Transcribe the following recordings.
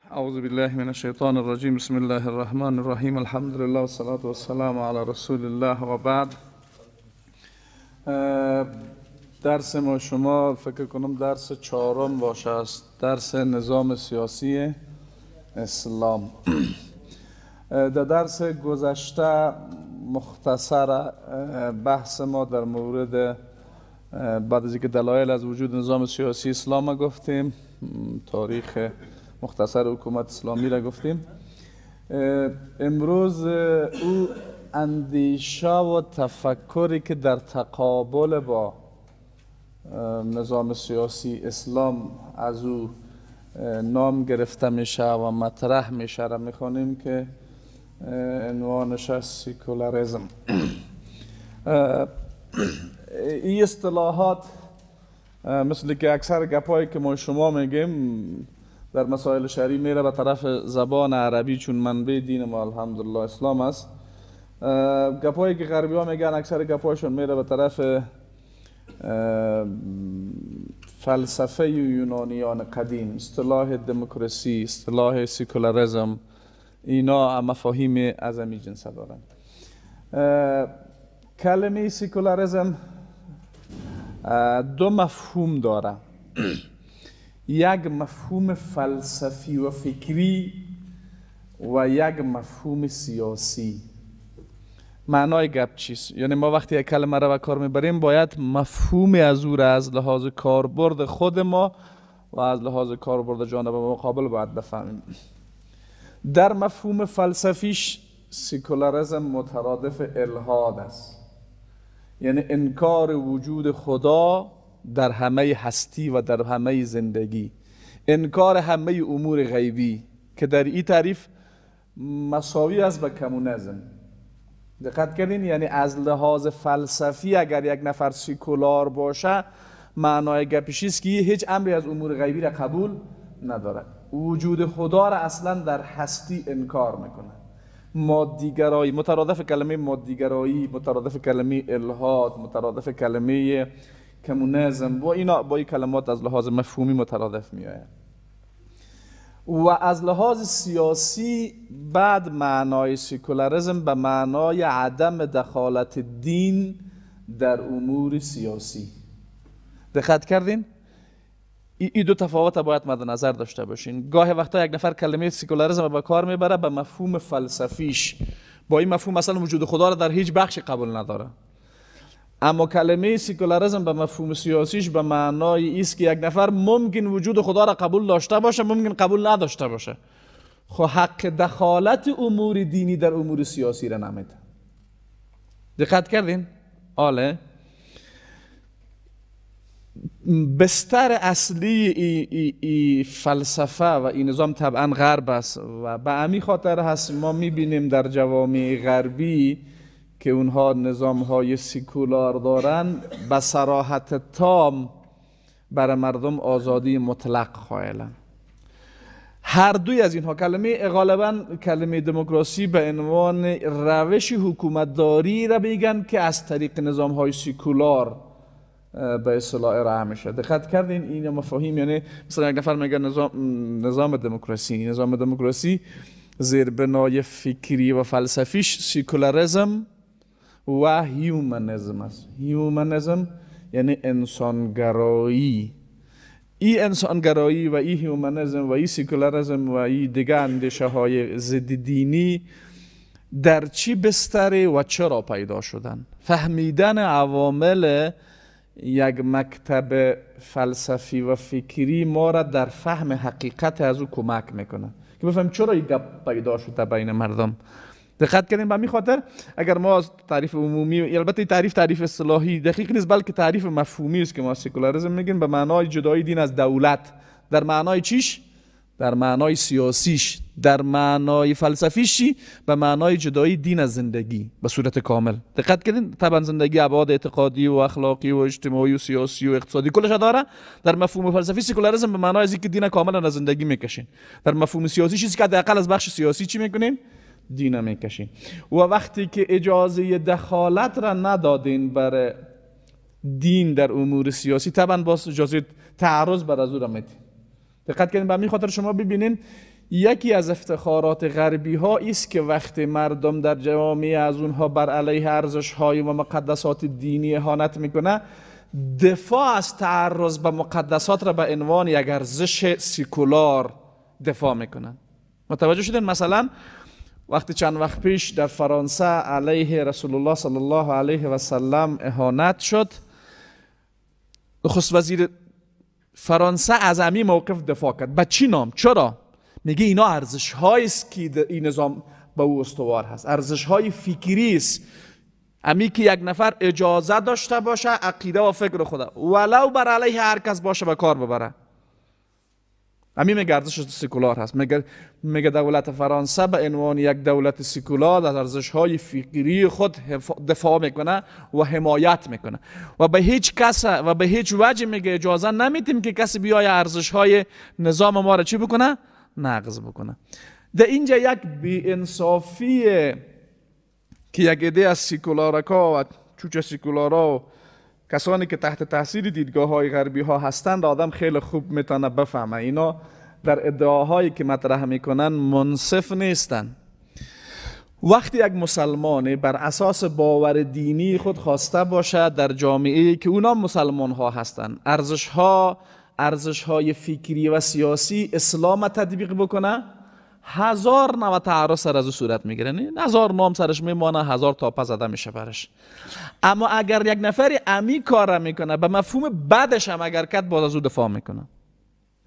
اعوذ بالله من الشیطان الرجیم. بسم الله الرحمن الرحیم. الحمد لله والصلاة والسلام علی رسول الله و بعد. درس ما شما فکر کنم درس چهارم باشه است، درس نظام سیاسی اسلام. در درس گذشته مختصر بحث ما در مورد بعد از اینکه دلایل از وجود نظام سیاسی اسلام گفتیم، تاریخ مختصر حکومت اسلامی را گفتیم. امروز او اندیشه و تفکری که در تقابل با نظام سیاسی اسلام از او نام گرفته میشه و مطرح میشه را میخوانیم که عنوانش است سیکولاریسم. این اصطلاحات مثل که اکثر گپایی که ما شما میگیم در مسائل شرعی میره به طرف زبان عربی، چون منبع دین ما الحمدلله اسلام است. گپایی که غربی ها میگن اکثر گپایشون میره به طرف فلسفه یونانیان قدیم، اصطلاح دموکراسی، اصطلاح سیکولاریسم، اینا مفاهیم از همین جنس دارن. کلمه سیکولاریسم دو مفهوم داره، یک مفهوم فلسفی و فکری و یک مفهوم سیاسی. معنای گپ چیست؟ یعنی ما وقتی یک کلمه را به کار میبریم باید مفهوم از او را از لحاظ کاربرد خود ما و از لحاظ کاربرد جانب مقابل باید بفهمیم. در مفهوم فلسفیش سیکولاریسم مترادف الحاد است، یعنی انکار وجود خدا در همه هستی و در همه زندگی، انکار همه امور غیبی که در این تعریف مساوی است به کمونیسم. دقت کردین؟ یعنی از لحاظ فلسفی اگر یک نفر سیکولار باشه معنای گپش است که هیچ امری از امور غیبی را قبول نداره، وجود خدا را اصلا در هستی انکار میکنه. مادیگرایی مترادف کلمه مادیگرایی، مترادف کلمه الحاد، مترادف کلمه کمونیسم، با اینا با این کلمات از لحاظ مفهومی مترادف میآید. و از لحاظ سیاسی بعد معنای سیکولاریسم به معنای عدم دخالت دین در امور سیاسی. دقت کردین؟ این دو تفاوت باید مد نظر داشته باشین. گاهی وقتا یک نفر کلمه سیکولاریسم به کار میبره به مفهوم فلسفیش، با این مفهوم مثلا وجود خدا را در هیچ بخشی قبول نداره. اما کلمه سیکولاریسم به مفهوم سیاسیش به معنای است که یک نفر ممکن وجود خدا را قبول داشته باشه، ممکن قبول نداشته باشه، خب حق دخالت امور دینی در امور سیاسی را نمیده. دقت کردین؟ آله بستر اصلی ای فلسفه و این نظام طبعا غرب است و به همین خاطر هست ما میبینیم در جوامع غربی که اونها نظام های سیکولار دارن به صراحت تام برای مردم آزادی مطلق قائلن. هر دوی از اینها کلمه غالبا کلمه دموکراسی به عنوان روش حکومتداری را میگن که از طریق نظام های سیکولار به اصطلاح ارائه میشه. دقت کردین؟ این مفاهیم، یعنی مثلا یک نفر میگه نظام دموکراسی، نظام دموکراسی زیربنای فکری و فلسفیش سیکولاریسم و هیومنیسم است. هیومنیسم یعنی انسانگرایی. این انسانگرایی و این هیومنیسم و این سیکولاریسم و این دیگه اندیشه های ضد دینی در چی بستره و چرا پیدا شدن؟ فهمیدن عوامل یک مکتب فلسفی و فکری ما را در فهم حقیقت از او کمک میکنه که بفهمیم چرا این گپ پیدا شده بین مردم. دقت کردیم؟ به همین خاطر اگر ما از تعریف عمومی، البته تعریف اصطلاحی دقیق نیست بلکه تعریف مفهومی است که ما سکولاریسم میگیم به معنای جدایی دین از دولت، در معنای چیش؟ در معنای سیاسیش، در معنای فلسفیش به معنای جدایی دین از زندگی به صورت کامل. دقت کردین؟ طبعا زندگی ابعاد اعتقادی و اخلاقی و اجتماعی و سیاسی و اقتصادی کلش داره. در مفهوم فلسفی سکولاریسم به معنای اینکه دین کاملا از زندگی میکشین. در مفهوم سیاسی چیزی که حداقل از بخش سیاسی چی میکنین؟ دین میکشین. و وقتی که اجازه دخالت را ندادین برای دین در امور سیاسی، طبعا باز اجازه تعرض بر از او را میدین. دقت کردین؟ به همین خاطر شما ببینین یکی از افتخارات غربی ها است که وقتی مردم در جوامع از اونها بر علیه ارزش های و مقدسات دینی اهانت میکنه، دفاع از تعرض به مقدسات را به عنوان یک ارزش سیکولار دفاع میکنن. متوجه شدین؟ مثلا وقتی چند وقت پیش در فرانسه علیه رسول الله صلی الله علیه و سلم اهانت شد، نخست وزیر فرانسه از امی موقف دفاع کرد. به چی نام؟ چرا؟ میگه اینا ارزش هایی است که این نظام به او استوار هست، ارزش های فکری است. امی که یک نفر اجازه داشته باشه عقیده و فکر خدا ولو بر علیه هر کس باشه به کار ببره، امی میگه ارزش سکولار هست. میگه دولت فرانسه به عنوان یک دولت سکولار از ارزش های فکری خود دفاع میکنه و حمایت میکنه و به هیچ کس و به هیچ وجه میگه اجازه نمیتیم که کسی بیای ارزش های نظام ما را چی بکنه؟ نقض بکنه. در اینجا یک بی‌انصافی که یک عده از سیکولارکا و چوچ سیکولارا و کسانی که تحت تاثیر دیدگاه های غربی ها هستند آدم خیلی خوب میتونه بفهمه. اینا در ادعاهایی که مطرح میکنن منصف نیستن. وقتی یک مسلمان بر اساس باور دینی خود خواسته باشد در جامعه که اونا مسلمان ها هستند ارزش های فکری و سیاسی اسلام تطبیق بکنه، هزار نوع تعرض سر از او صورت میگیره، نه هزار نام سرش میمانه، هزار تاپه زده میشه برش. اما اگر یک نفری امی کار میکنه به مفهوم بدش هم اگر کد باز از او دفاع میکنه.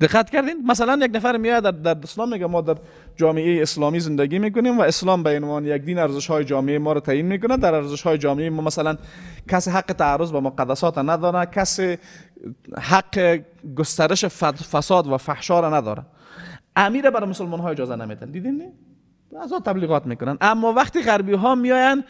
دقت کردین؟ مثلا یک نفر میاد در اسلام میگه ما در جامعه اسلامی زندگی میکنیم و اسلام به عنوان یک دین ارزش های جامعه ما رو تعیین میکنه. در ارزش های جامعه ما مثلا کسی حق تعرض به مقدسات نداره، کسی حق گسترش فساد و فحشا را نداره. امیر برای مسلمان ها اجازه نمیدن. دیدین نه؟ از تبلیغات میکنن. اما وقتی غربی ها میاین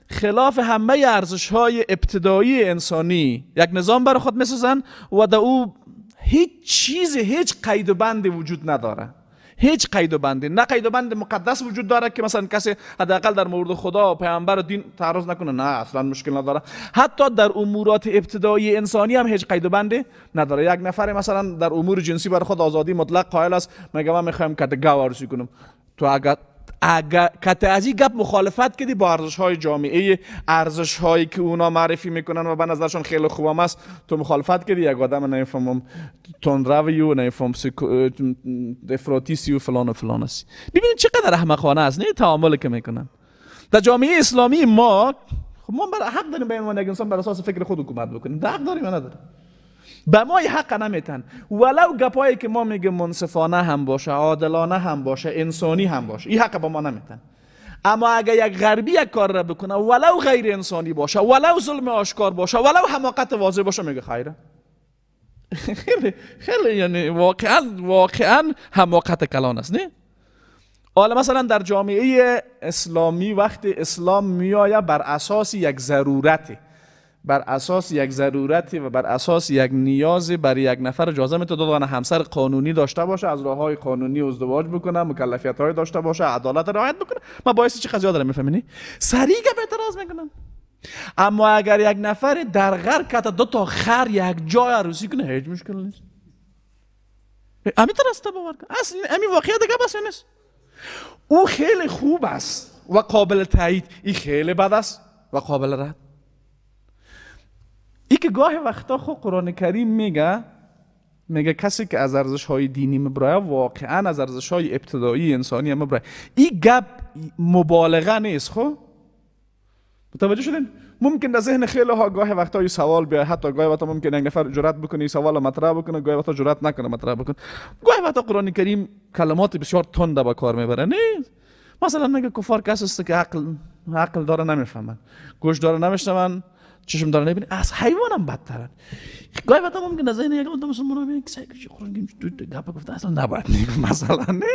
خلاف همه ارزش های ابتدایی انسانی یک نظام برای خود میسازن و در او هیچ چیز، هیچ قید و بندی وجود نداره. هیچ قید و بندی، نه قید و بند مقدس وجود داره که مثلا کسی حداقل در مورد خدا و پیامبر و دین تعرض نکنه، نه اصلا مشکل نداره. حتی در امورات ابتدایی انسانی هم هیچ قید و بندی نداره. یک نفر مثلا در امور جنسی برای خود آزادی مطلق قائل است، میگه من میخوایم کت گاو عروسی کنم. تو اگر کت از این گپ مخالفت کردی با ارزش های جامعه، ارزش هایی که اونا معرفی میکنن و به نظرشون خیلی خوب است، تو مخالفت کردی، یک آدم نمیفهمم تندروی و نمیفهم افراطی و فلان و فلان است. ببینید چقدر احمقانه است نه تعاملی که میکنن در جامعه اسلامی ما. خب ما بر حق داریم به عنوان یک انسان بر اساس فکر خود حکومت بکنیم، حق داریم یا نداریم؟ به ما حق نمیتن، ولو گپایی که ما میگه منصفانه هم باشه، عادلانه هم باشه، انسانی هم باشه، این حق به ما نمیتن. اما اگر یک غربی یک کار را بکنه ولو غیر انسانی باشه، ولو ظلم آشکار باشه، ولو حماقت واضح باشه، میگه خیره. خیلی خیلی یعنی واقعا حماقت کلان است نه؟ حالا مثلا در جامعه اسلامی وقتی اسلام میآید بر اساس یک ضرورتی، بر اساس یک ضرورتی و بر اساس یک نیاز برای یک نفر اجازه میده دو دانه همسر قانونی داشته باشه، از راه‌های قانونی ازدواج بکنه، مکلفیت‌های داشته باشه، عدالت رعایت بکنه. ما باعث چه قضیه داره میفهمینی؟ سریع اعتراض میکنن. اما اگر یک نفر در غر کت دو تا خر یک جای عروسی کنه هیچ مشکل نیست. همین است باور کن. اصلا همین واقعیت دیگه بس نیست. او خیلی خوب است و قابل تایید، این خیلی بد است و قابل رد. ای که گاهی وقتا خو قرآن کریم میگه کسی که از ارزش های دینی مبرایه واقعا از ارزش های ابتدایی انسانی مبرایه. این گپ مبالغه نیست. خو متوجه شدین؟ ممکن در ذهن خیلی ها گاهی وقتا این سوال بیاد، حتی گاهی وقتا ممکن یک نفر جرأت بکنه این سوال مطرح بکنه، گاهی وقتا جرأت نکنه مطرح بکنه. گاهی وقتا قرآن کریم کلمات بسیار تند به کار میبره. نه مثلا میگه کفار کسی است که عقل داره نمیفهمن، گوش داره نمیشنون، چشم داره نمیبینه، از حیوانم بدترن. گاهی وقتا ممکن در ذهن یک آدم مسلمان ببینه که قرآن کریم دو گپ گفته اصلا نباید میگفت مثلا، نه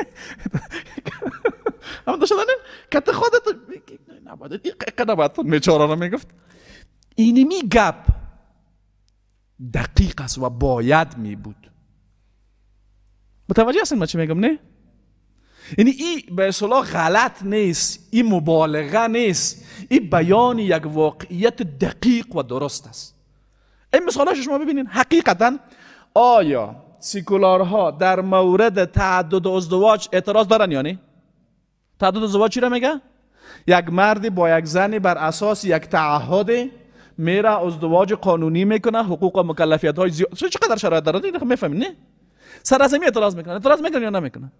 اما داشتن کت خودت نباید این نباید میچاره رو میگفت. اینمی گپ دقیق است و باید می بود. متوجه هستین من چی میگم؟ نه؟ یعنی این به اصطلاح غلط نیست، این مبالغه نیست، این بیان یک واقعیت دقیق و درست است. این مثالاش شما ببینین حقیقتا آیا سیکولارها در مورد تعدد ازدواج اعتراض دارن یا نه؟ تعدد ازدواج چی را میگه؟ یک مرد با یک زن بر اساس یک تعهد میره ازدواج قانونی میکنه، حقوق و مکلفیت های زیاد، چقدر شرایط داره دیگه میفهمین نه؟ سر از اعتراض میکنن، اعتراض میکنن یا نمیکنن؟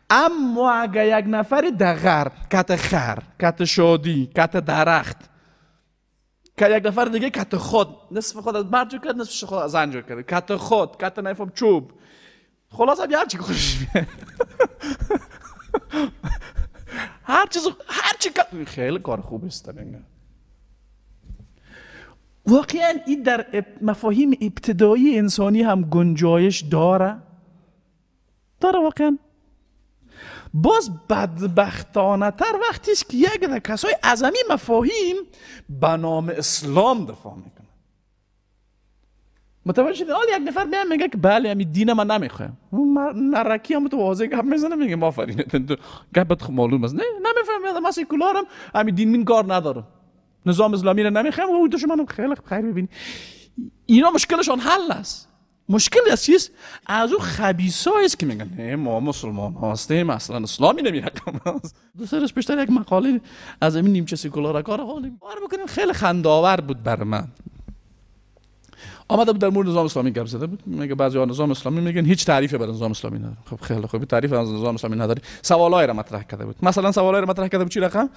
اما اگه یک نفر در غرب کت خر، کت شادی، کت درخت، که یک نفر دیگه کت خود، نصف خود از مرد جور کرد، نصف خود از زن جور کرد، کت خود، کت نفهم چوب، خلاص هر چی خوشش میاد، هر چیز، هر چی، خیلی کار خوب است. واقعا این در مفاهیم ابتدایی انسانی هم گنجایش داره، داره واقعا. باز بدبختانه تر وقتی است که یک در کسای از همین مفاهیم به نام اسلام دفاع میکنه. متوجه شدید؟ حالا یک نفر میاد میگه که بله همین دین من نمیخوایم، نرکی هم تو واضح گپ میزنه، میگه آفرین گپت معلوم است، نه نمیفهمم، من سکولارم، همین دین من کار ندارم، نظام اسلامی رو نمیخوایم، و دشمنم خیلی خیر ببینی. اینا مشکلشان حل است. مشکل از چیست؟ از او خبیثایی است که میگن نه ما مسلمان هستیم، اصلا اسلامی نمیرقم است. دو سه روز پیشتر یک مقاله از همین نیمچه سکولار کار حالیم کار بکنیم، خیلی خنده‌آور بود بر من. آمده بود در مورد نظام اسلامی گپ زده بود، میگه بعضی ها نظام اسلامی میگن هیچ تعریفی بر نظام اسلامی نداره. خب خیلی خوب، تعریف از نظام اسلامی نداری. سوالای را مطرح کرده بود، مثلا سوالای را مطرح کرده بود چی رقم؟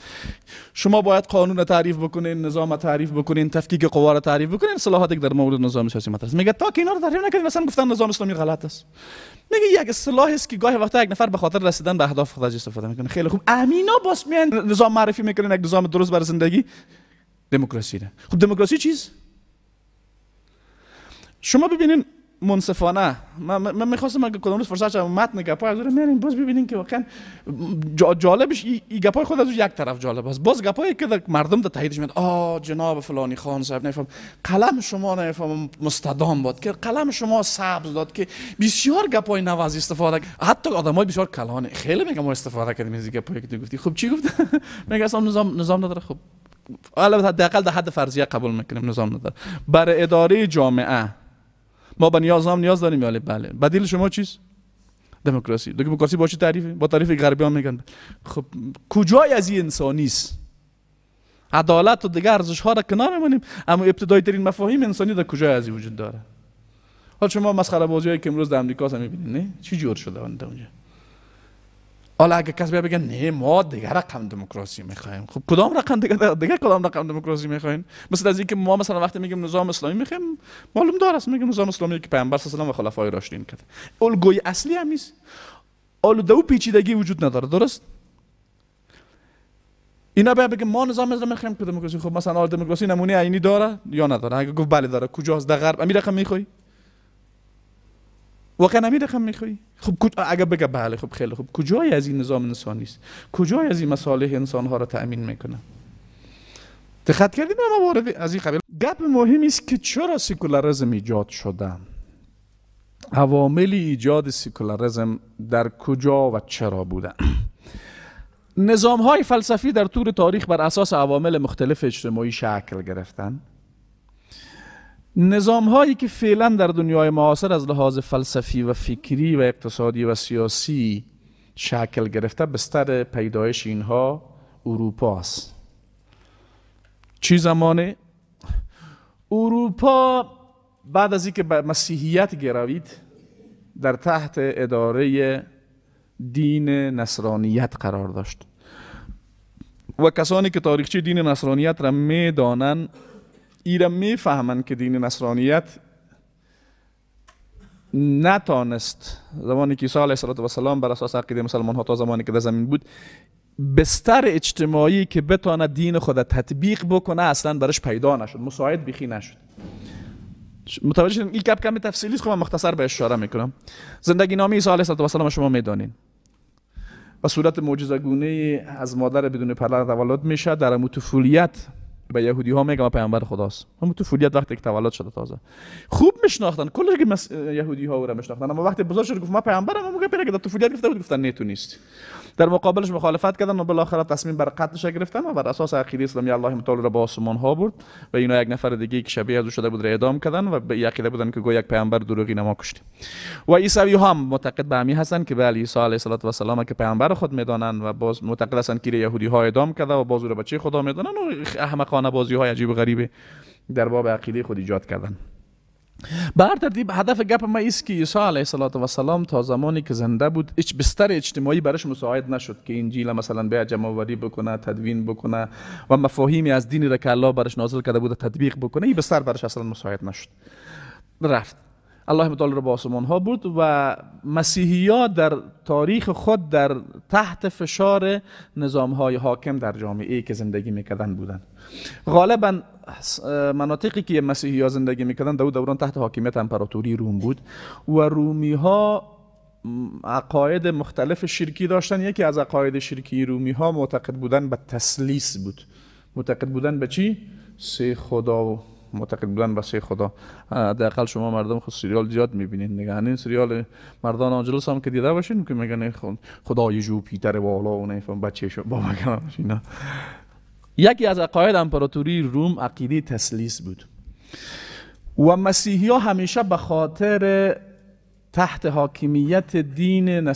شما باید قانون را تعریف بکنین، نظام را تعریف بکنین، تفکیک قوا را تعریف بکنین، اصطلاحاتی که در مورد نظام سیاسی مطرح است. میگه تا که اینا رو تعریف نکردین اصلا گفتن نظام اسلامی غلط است. میگه یک اصطلاح است که گاهی وقتا یک نفر به خاطر رسیدن به اهداف خود استفاده میکنه. خیلی خوب، امینا باز میان نظام معرفی میکنن، یک نظام درست برای زندگی، دموکراسی. خب دموکراسی چیست؟ شما ببینین منصفانه، من میخواستم اگه کدام روز فرصت شد متن گپای از رو میاریم باز ببینین که واقعا جالبش این گپای خود از یک طرف جالب است، باز گپایی که در مردم در تاییدش میاد، آ جناب فلانی خان صاحب نفهم قلم شما نفهم مستدام بود که قلم شما سبز داد، که بسیار گپای نواز استفاده، حتی آدمای بسیار کلانه خیلی میگم ما استفاده کردیم از گپایی که تو گفتی. خب چی گفت؟ میگه اصلا نظام نداره. خب البته حداقل در حد فرضیه قبول میکنیم نظام نداره. برای اداره جامعه ما به نظام نیاز داریم یا بله. بدیل شما چیست؟ دموکراسی. دموکراسی با چه تعریفی؟ با تعریف غربی ها میگن. خب کجای از این انسانی است؟ عدالت و دیگر ارزش ها را کنار میمونیم، اما ابتدایی ترین مفاهیم انسانی در کجای از این وجود داره؟ حالا شما مسخره بازی که امروز در امریکا هم میبینید نه چی جور شده اونجا. حالا اگه کسی بگه نه ما دیگه رقم دموکراسی میخوایم، خب کدام رقم دیگه کدام رقم دموکراسی میخوایم؟ مثل از اینکه ما مثلا وقتی میگیم نظام اسلامی میخوایم، معلوم دار است میگیم نظام اسلامی که پیامبر صلی الله علیه و خلفای راشدین کرد، الگوی اصلی هم نیست، الگو پیچیدگی وجود نداره، درست؟ اینا بیا بگیم ما نظام اسلامی میخوایم که دموکراسی. خب مثلا دموکراسی نمونه عینی داره یا نداره؟ اگه گفت بله داره، کجاست؟ در غرب. امیر رقم میخوای؟ واقعا همین رقم میخوای؟ خب اگه بگه بله، خب خیلی خوب، کجای از این نظام انسانی است؟ کجای از این مصالح انسان ها را تأمین میکنه؟ دقت کردید ما وارد از این قبیل گپ مهمی است که چرا سکولاریسم ایجاد شده، عوامل ایجاد سکولاریسم در کجا و چرا بوده. نظام های فلسفی در طول تاریخ بر اساس عوامل مختلف اجتماعی شکل گرفتن. نظام هایی که فعلا در دنیای معاصر از لحاظ فلسفی و فکری و اقتصادی و سیاسی شکل گرفته، بستر پیدایش اینها اروپا است. چی زمانه؟ اروپا بعد از اینکه به مسیحیت گروید در تحت اداره دین نصرانیت قرار داشت و کسانی که تاریخچه دین نصرانیت را میدانند ایرا میفهمند که دین نصرانیت نتانست زمانی که عیسی علیه السلام بر اساس عقیده مسلمان ها تا زمانی که در زمین بود بستر اجتماعی که بتانه دین خود تطبیق بکنه اصلا برش پیدا نشد، مساعد بیخی نشد. متوجه شدین؟ این کم تفصیلی است، خب من مختصر به اشاره میکنم. زندگی نامه عیسی علیه السلام شما میدانین به صورت معجزه گونه از مادر بدون پدر تولد میشه، در طفولیت به یهودی ها میگه پیامبر خداست. همون طفولیت وقتی که تولد شده تازه خوب میشناختن، کلش که یهودی ها او را میشناختن، اما وقتی بزرگ شد گفت من پیامبرم، میگه پیره که در طفولیت گفته بود، گفتن نه تو نیست. در مقابلش مخالفت کردن و بالاخره تصمیم بر قتلش گرفتن و بر اساس عقیده اسلامی الله متعال را به آسمان ها برد و اینا یک نفر دیگه که شبیه از او شده بود را اعدام کردن و به عقیده بودن که گویا یک پیامبر دروغین ما کشتیم. و عیسوی ها هم معتقد به همین هستن که بله عیسی علیه السلام که پیامبر خود میدانن و باز معتقد هستن که یهودی ها اعدام کرده و باز او را بچه خدا میدانن و احمقانه بازی های عجیب و غریب در باب عقیده خود ایجاد کردن. به هر ترتیب هدف گپ ما است که عیسی علیه السلام تا زمانی که زنده بود هیچ بستر اجتماعی برش مساعد نشد که انجیل مثلا به جمع آوری بکنه، تدوین بکنه و مفاهیمی از دینی را که الله برش نازل کرده بود تطبیق بکنه. این بستر برش اصلا مساعد نشد. رفت الله متعال را به آسمان ها برد و مسیحی ها در تاریخ خود در تحت فشار نظام های حاکم در جامعه که زندگی میکردن بودن. غالبا مناطقی که مسیحی ها زندگی میکردن در دوران تحت حاکمیت امپراتوری روم بود و رومی ها عقاید مختلف شرکی داشتن. یکی از عقاید شرکی رومی ها معتقد بودن به تثلیث بود. معتقد بودن به چی؟ سه خدا. معتقد بودن به سه خدا. حداقل شما مردم خود سریال زیاد میبینین دیگه، این سریال مردان آنجلس هم که دیده باشین که میگن خدای جوپیتر والا و نفهم بچه شو بابا اینا. یکی از عقاید امپراتوری روم عقیده تثلیث بود و مسیحی ها همیشه به خاطر تحت حاکمیت دین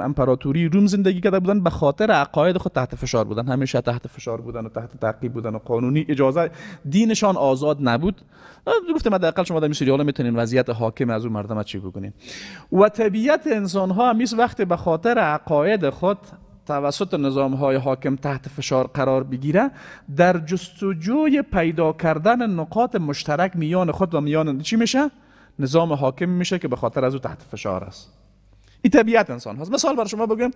امپراتوری روم زندگی کرده بودن، به خاطر عقاید خود تحت فشار بودن، همیشه تحت فشار بودن و تحت تعقیب بودن و قانونی اجازه دینشان آزاد نبود. گفتم حداقل شما در این سریال میتونین وضعیت حاکم از اون مردم چی بکنین. و طبیعت انسان ها همیشه وقتی به خاطر عقاید خود توسط نظام های حاکم تحت فشار قرار بگیره، در جستجوی پیدا کردن نقاط مشترک میان خود و میان چی میشه؟ نظام حاکم میشه که به خاطر از او تحت فشار است. این طبیعت انسان هست. مثال بر شما بگم،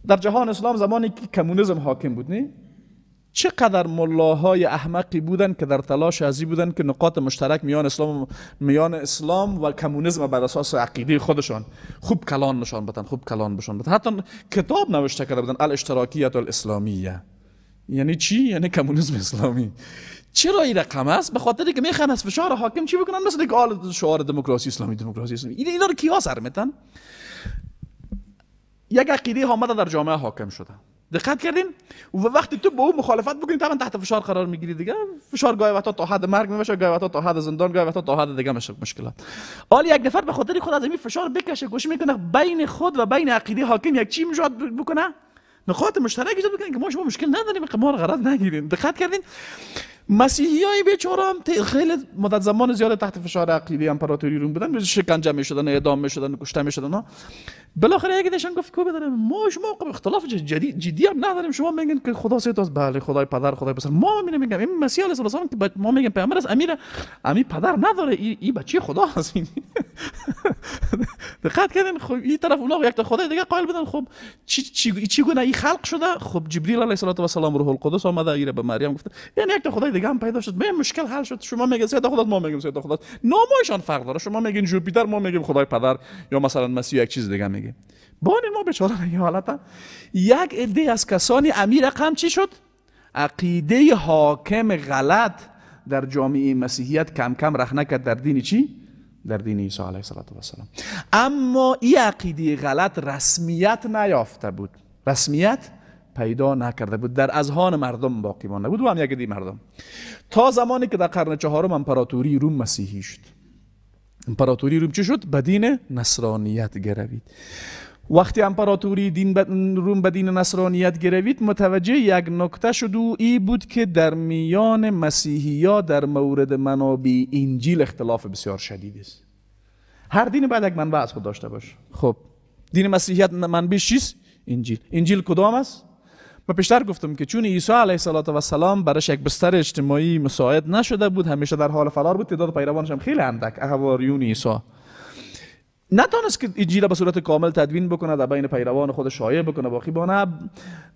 در جهان اسلام زمانی که کمونیسم حاکم بود، نه چقدر ملاهای احمقی بودن که در تلاش ازی بودن که نقاط مشترک میان اسلام و کمونیسم بر اساس عقیده خودشان خوب کلان نشان بدن، خوب کلان بشان بدن. حتی کتاب نوشته کرده بودن الاشتراکیت الاسلامیه. یعنی چی؟ یعنی کمونیسم اسلامی. چرا این رقم است؟ به خاطر که میخوان از فشار حاکم چی بکنن؟ مثل که آل شعار دموکراسی اسلامی، دموکراسی اسلامی. اینا رو کیا سر میتن؟ یک عقیده آمده در جامعه حاکم شده. دقت کردین؟ و وقتی تو با او مخالفت بکنی طبعا تحت فشار قرار میگیری دیگه. فشار گاهی وقتا تا حد مرگ میشه، گاهی وقتا تا حد زندان، گاهی وقتا تا حد دیگه میشه مشکلات. حالا یک نفر به خاطر خود از این فشار بکشه، گوش میکنه بین خود و بین عقیده حاکم یک چی ایجاد بکنه؟ نقاط مشترک ایجاد بکنه که ما شما مشکل نداریم، ما رو غرض نگیرین. دقت کردین؟ مسیحیای بیچاره هم خیلی مدت زمان زیاد تحت فشار عقیده امپراتوری روم بودن، شکنجه میشدن، اعدام میشدن، کشته میشدن. بالاخره یکی دیشان گفت کو بدارم ما شما اختلاف جدی هم نداریم، شما میگن که خدا سه تاست، بله خدای پدر خدای پسر، ما میگیم این مسیح علیه السلام که ما میگیم پیامبر است، امیر امی پدر نداره، این بچه خدا هست. دقت کردین؟ خب این طرف اونا یک تا خدای دیگه قائل بودن. خب چی گونه این خلق شده؟ خب جبرئیل علیه السلام روح القدس آمده ایره به مریم گفته، یعنی یک تا خدای دیگه هم پیدا شد، به مشکل حل شد. شما میگین سه تا خدا، ما میگیم سه تا خدا، نامایشان فرق داره. شما میگین جوپیتر، ما میگیم خدای پدر، یا مثلا مسیح یک چیز دیگه میگه. با این ما بیچاره این حالت یک عده از کسانی امیر رقم چی شد؟ عقیده حاکم غلط در جامعه مسیحیت کم کم رخنه کرد در دین چی؟ در دین عیسی علیه السلام. اما این عقیده غلط رسمیت نیافته بود، رسمیت پیدا نکرده بود، در اذهان مردم باقی مانده بود و هم یک عده مردم تا زمانی که در قرن چهارم امپراتوری روم مسیحی شد. امپراتوری روم چی شد؟ به دین نصرانیت گروید. وقتی امپراتوری دین روم به دین نصرانیت گروید، متوجه یک نکته شد و ای بود که در میان مسیحی در مورد منابع انجیل اختلاف بسیار شدید است. هر دین باید یک منبع از خود داشته باشه. خب دین مسیحیت منبعش چیست؟ انجیل. انجیل کدام است؟ من پیشتر گفتم که چون عیسی علیه السلام برش یک بستر اجتماعی مساعد نشده بود، همیشه در حال فرار بود، تعداد پیروانش هم خیلی اندک، حواریون عیسی، نتونست که انجیل به صورت کامل تدوین بکنه، در بین پیروان خود شایع بکنه، باقی بانه.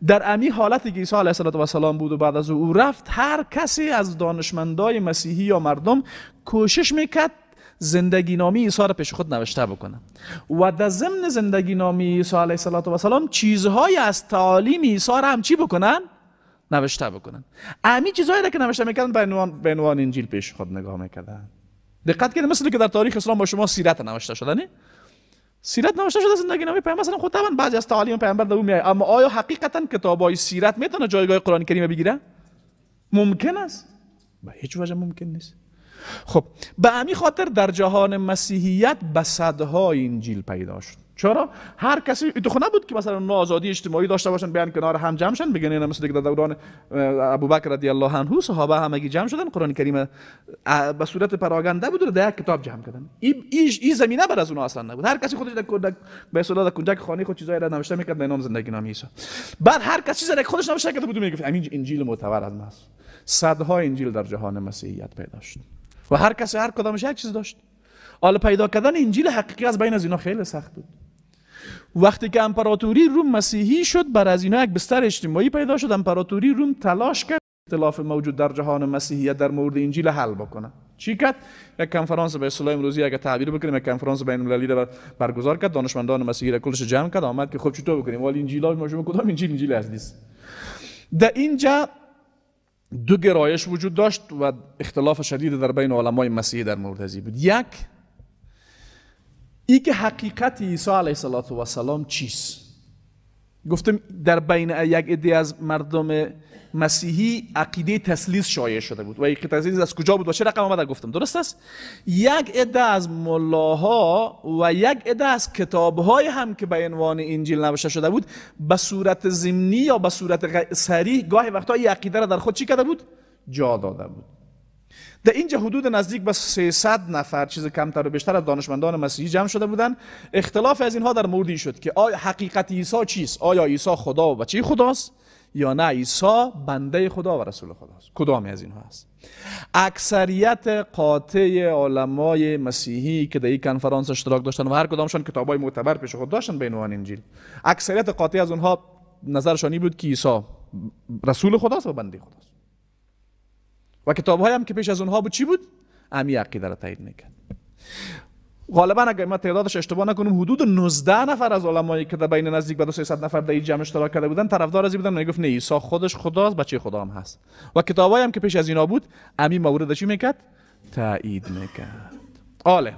در امی حالتی که عیسی علیه السلام بود و بعد از او رفت، هر کسی از دانشمندای مسیحی یا مردم کوشش میکرد زندگی نامی عیسی را پیش خود نوشته بکنه و در ضمن زندگی نامی عیسی علیه السلام چیزهای از تعالیم عیسی را هم چی بکنن؟ نوشته بکنن. امی چیزهایی را که نوشته میکردن به عنوان انجیل پیش خود نگاه میکردن. دقت کنید، مثل که در تاریخ اسلام با شما سیرت نوشته شده، نه؟ سیرت نوشته شده، زندگی نامه پیامبر اصلا خود طبعا بعضی از تعالیم پیامبر در اون میاد، اما آیا حقیقتا کتابای سیرت میتونه جایگاه قرآن کریم بگیره؟ ممکن است؟ به هیچ وجه ممکن نیست. خب به همین خاطر در جهان مسیحیت به صدها انجیل پیدا شد. چرا؟ هر کسی تو خونه بود که مثلا اونا آزادی اجتماعی داشته باشن، بیان کنار هم جمع شن، بگن اینا مثل که در دوران ابوبکر رضی الله عنه صحابه همگی جمع شدن، قرآن کریم به صورت پراگنده بود و در یک کتاب جمع کردن. این زمینه بر از اونها اصلا نبود. هر کسی خودش در به اصطلاح در کنجک خانه خود چیزایی را نوشته میکرد به نام زندگی نامه عیسی. بعد هر کسی چیزی خودش نوشته کرده بود میگفت همین انجیل معتبر از ماست. صدها انجیل در جهان مسیحیت پیدا شد و هر کسی هر کدامش یک چیز داشت. حالا پیدا کردن انجیل حقیقی از بین از اینا خیلی سخت بود. وقتی که امپراتوری روم مسیحی شد، بر از اینا یک بستر اجتماعی پیدا شد. امپراتوری روم تلاش کرد اختلاف موجود در جهان مسیحیت در مورد انجیل حل بکنه. چی کرد؟ یک کنفرانس به اصطلاح امروزی اگه تعبیر بکنیم، یک کنفرانس بین المللی را برگزار کرد، دانشمندان مسیحی را کلش جمع کرد، آمد که خب چطور بکنیم؟ ولی انجیل ما شما کدام انجیل انجیل اصلی است؟ در اینجا دو گرایش وجود داشت و اختلاف شدید در بین علمای مسیحی در مورد ازی بود. یک، ای که حقیقت عیسی علیه السلام چیست؟ گفتم در بین یک عده از مردم مسیحی عقیده تثلیث شایع شده بود و عقیده تثلیث از کجا بود و چه رقم آمده گفتم، درست است؟ یک عده از ملاها و یک عده از کتاب‌های هم که به عنوان انجیل نوشته شده بود به صورت ضمنی یا به صورت صریح گاهی وقتا این عقیده را در خود چی کرده بود؟ جا داده بود. در اینجا حدود نزدیک به 300 نفر، چیز کمتر و بیشتر، از دانشمندان مسیحی جمع شده بودند. اختلاف از اینها در موردی شد که آیا حقیقت عیسی چیست؟ آیا عیسی خدا و بچه خداست یا نه عیسی بنده خدا و رسول خداست؟ کدامی از اینها است؟ اکثریت قاطع علمای مسیحی که در این کنفرانس اشتراک داشتن و هر کدامشان کتابای معتبر پیش خود داشتن به عنوان انجیل، اکثریت قاطع از اونها نظرشان این بود که عیسی رسول خداست و بنده خداست. و کتاب‌های هم که پیش از اونها بود چی بود؟ امی عقیده را تایید میکرد. غالبا اگر ما تعدادش اشتباه نکنم حدود 19 نفر از علمایی که در بین نزدیک به 300 نفر در این جمع اشتراک کرده بودن طرفدار از این بودن، میگفت نه عیسی خودش خداست، بچه خدا هم هست. و کتاب‌هایی هم که پیش از اینا بود امی مورد چی میکرد؟ تایید میکرد. آله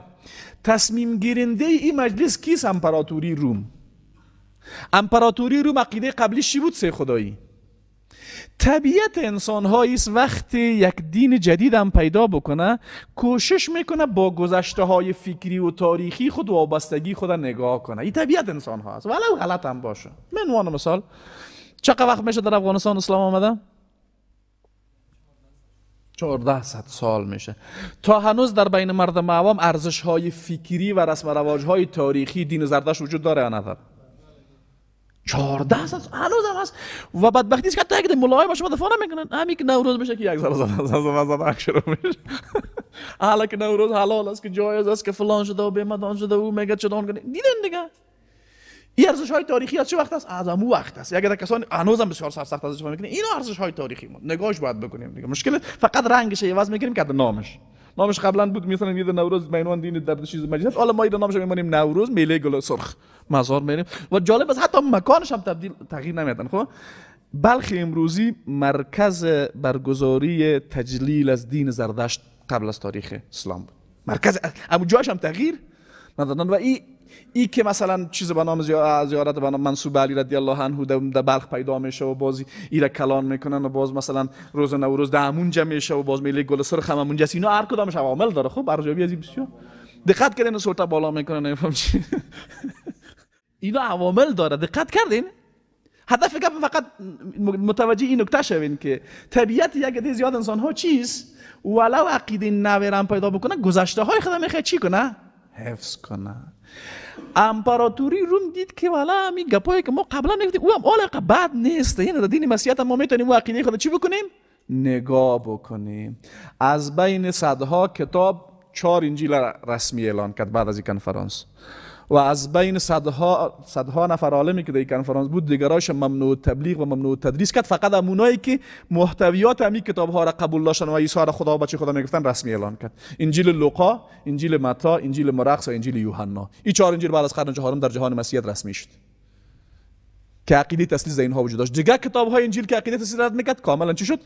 تصمیم گیرنده این مجلس کیست؟ امپراتوری روم. امپراتوری روم عقیده قبلیش چی بود؟ سه خدایی. طبیعت انسان هاییست وقتی یک دین جدید هم پیدا بکنه کوشش میکنه با گذشته های فکری و تاریخی خود و وابستگی خود نگاه کنه. این طبیعت انسان ها است، ولو غلط هم باشه. من عنوان مثال چقدر وقت میشه در افغانستان اسلام آمده؟ 1400 سال میشه. تا هنوز در بین مردم عوام ارزش های فکری و رسم و رواج های تاریخی دین زردشت وجود داره یا نداره؟ 14 هنوز هم هست. و بدبختی است که حتی اگه ملاهای ما شما دفاع نمیکنن. همین که نوروز میشه که یک ذره زده شروع میشه، حالا که نوروز حلال است که جایز است که فلان شده و بیمدان شده و میگه چدان کنه. دیدن دیگه این ارزش های تاریخی از چه وقت است؟ از امو وقت است. اگه کسان هنوز هم بسیار سرسخت ازش دفاع میکنه، اینا ارزش های تاریخی ما نگاهش باید بکنیم دیگه. مشکل فقط رنگش عوض میکنیم که نامش قبلا بود مثلا یه نوروز به عنوان دین در چیز مجلس، حالا ما این نامش میمونیم نوروز میله گل سرخ مزار میریم. و جالب است حتی مکانش هم تبدیل تغییر نمیدن. خب بلخ امروزی مرکز برگزاری تجلیل از دین زردشت قبل از تاریخ اسلام بود. مرکز اما جایش هم تغییر ندادن. و ای که مثلا چیز به نام زیارت به نام منصوب علی رضی الله عنه در بلخ پیدا میشه و باز ایره کلان میکنن و باز مثلا روز نوروز در همونجا میشه و باز میله گل سرخ هم همونجا، اینا هر کدامش عوامل داره. خب ارزیابی از این بسیار دقت کردین، سلطه بالا میکنن نمیفهم چی اینا عوامل داره. دقت کردین؟ هدف گپ فقط متوجه این نکته شوین که طبیعت یک عده زیاد انسان ها چیست، ولو عقیده نوی پیدا بکنه گذشته های خود میخواد چی کنه؟ حفظ کنه. امپراتوری روم دید که والا همین گپایی که ما قبلا میگفتیم او هم علاقه بد نیست، یعنی در دین مسیحیت ما میتونیم او عقیده خود چی بکنیم؟ نگاه بکنیم. از بین صدها کتاب 4 انجیل رسمی اعلان کرد بعد از این کنفرانس، و از بین صدها نفر عالمی که در این کنفرانس بود دیگرایش ممنوع تبلیغ و ممنوع تدریس کرد. فقط همونایی که محتویات همین کتاب ها را قبول داشتن و عیسی را خدا و بچه خدا میگفتن رسمی اعلان کرد. انجیل لوقا، انجیل متی، انجیل مرقس و انجیل یوحنا. این 4 انجیل بعد از قرن چهارم در جهان مسیحیت رسمی شد که عقیده تثلیث در اینها وجود داشت. دیگر کتاب های انجیل که عقیده تثلیث رد میکرد کاملا چی شد؟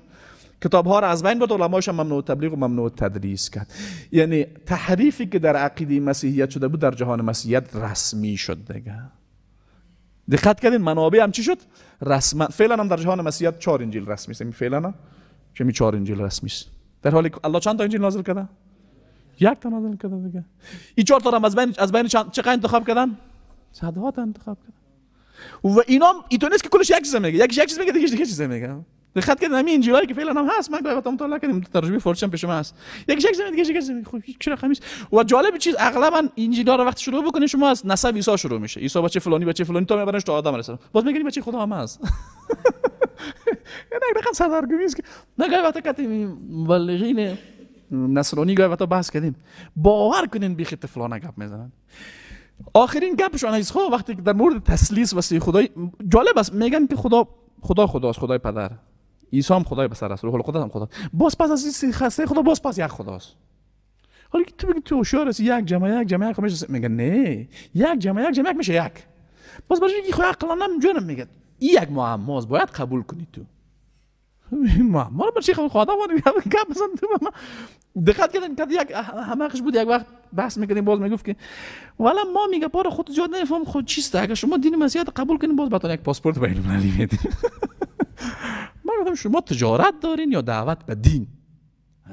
کتاب ها را از بین برد، علمایش هم ممنوع تبلیغ و ممنوع تدریس کرد. یعنی تحریفی که در عقیده مسیحیت شده بود در جهان مسیحیت رسمی شد دیگه. دقت کردین منابع هم چی شد؟ رسما. فعلا هم در جهان مسیحیت 4 انجیل رسمی است. فعلا هم چه 4 انجیل رسمی است. در حالی که الله چند تا انجیل نازل کرده؟ یک تا نازل کرده دیگه. این 4 تا هم از بین چند چقدر انتخاب کردن؟ صدها تا انتخاب کردن. و اینا ایتو نیست که کلش یک چیز میگه، یک چیز میگه، دیگه چیز میگه. دقت کردین همین انجیلایی که فعلا هم هست، من گاهی وقتا مطالعه کردیم، ترجمه فارسی هم پیش من هست. یک چیز میگه، دیگه چیز میگه. خب چرا خمیس؟ و جالب چیز اغلبا انجیلا رو وقتی شروع بکنین شما از نسب عیسی شروع میشه. عیسی بچه فلانی بچه فلانی تا میبرنش تا آدم علیه السلام. باز میگن بچه خدا هم هست. یعنی رقم سردرگمی است که نه گاهی وقتا که مبلغین نصرانی گاهی وقتا بحث کردیم، باور کنین بیخ طفلانه گپ میزنن. آخرین گپشون از خب وقتی که در مورد تثلیث و سه خدای جالب است، میگن که خدا خدا خداست، خدای پدر، عیسی هم خدای پسر است، روح القدس هم خدا. باز پس از این سه خدا باز پس یک خداست. حالا که تو بگی تو هوشیار هستی، یک جمع یک جمع یک میشه، میگن نه، یک جمع یک جمع یک میشه یک. باز برای اینکه خدا عقلا نمیجونم میگه این یک معماست، باید قبول کنی تو. معما رو برای خدا گپ بزن تو. دقت کردن که یک همقش بود، یک وقت بحث میکردیم، باز میگفت که والا ما میگه پار خود زیاد نمیفهم خود چیست، اگه شما دین مسیحیت قبول کنین باز بهتون یک پاسپورت بین المللی میدیم. من گفتم شما تجارت دارین یا دعوت به دین؟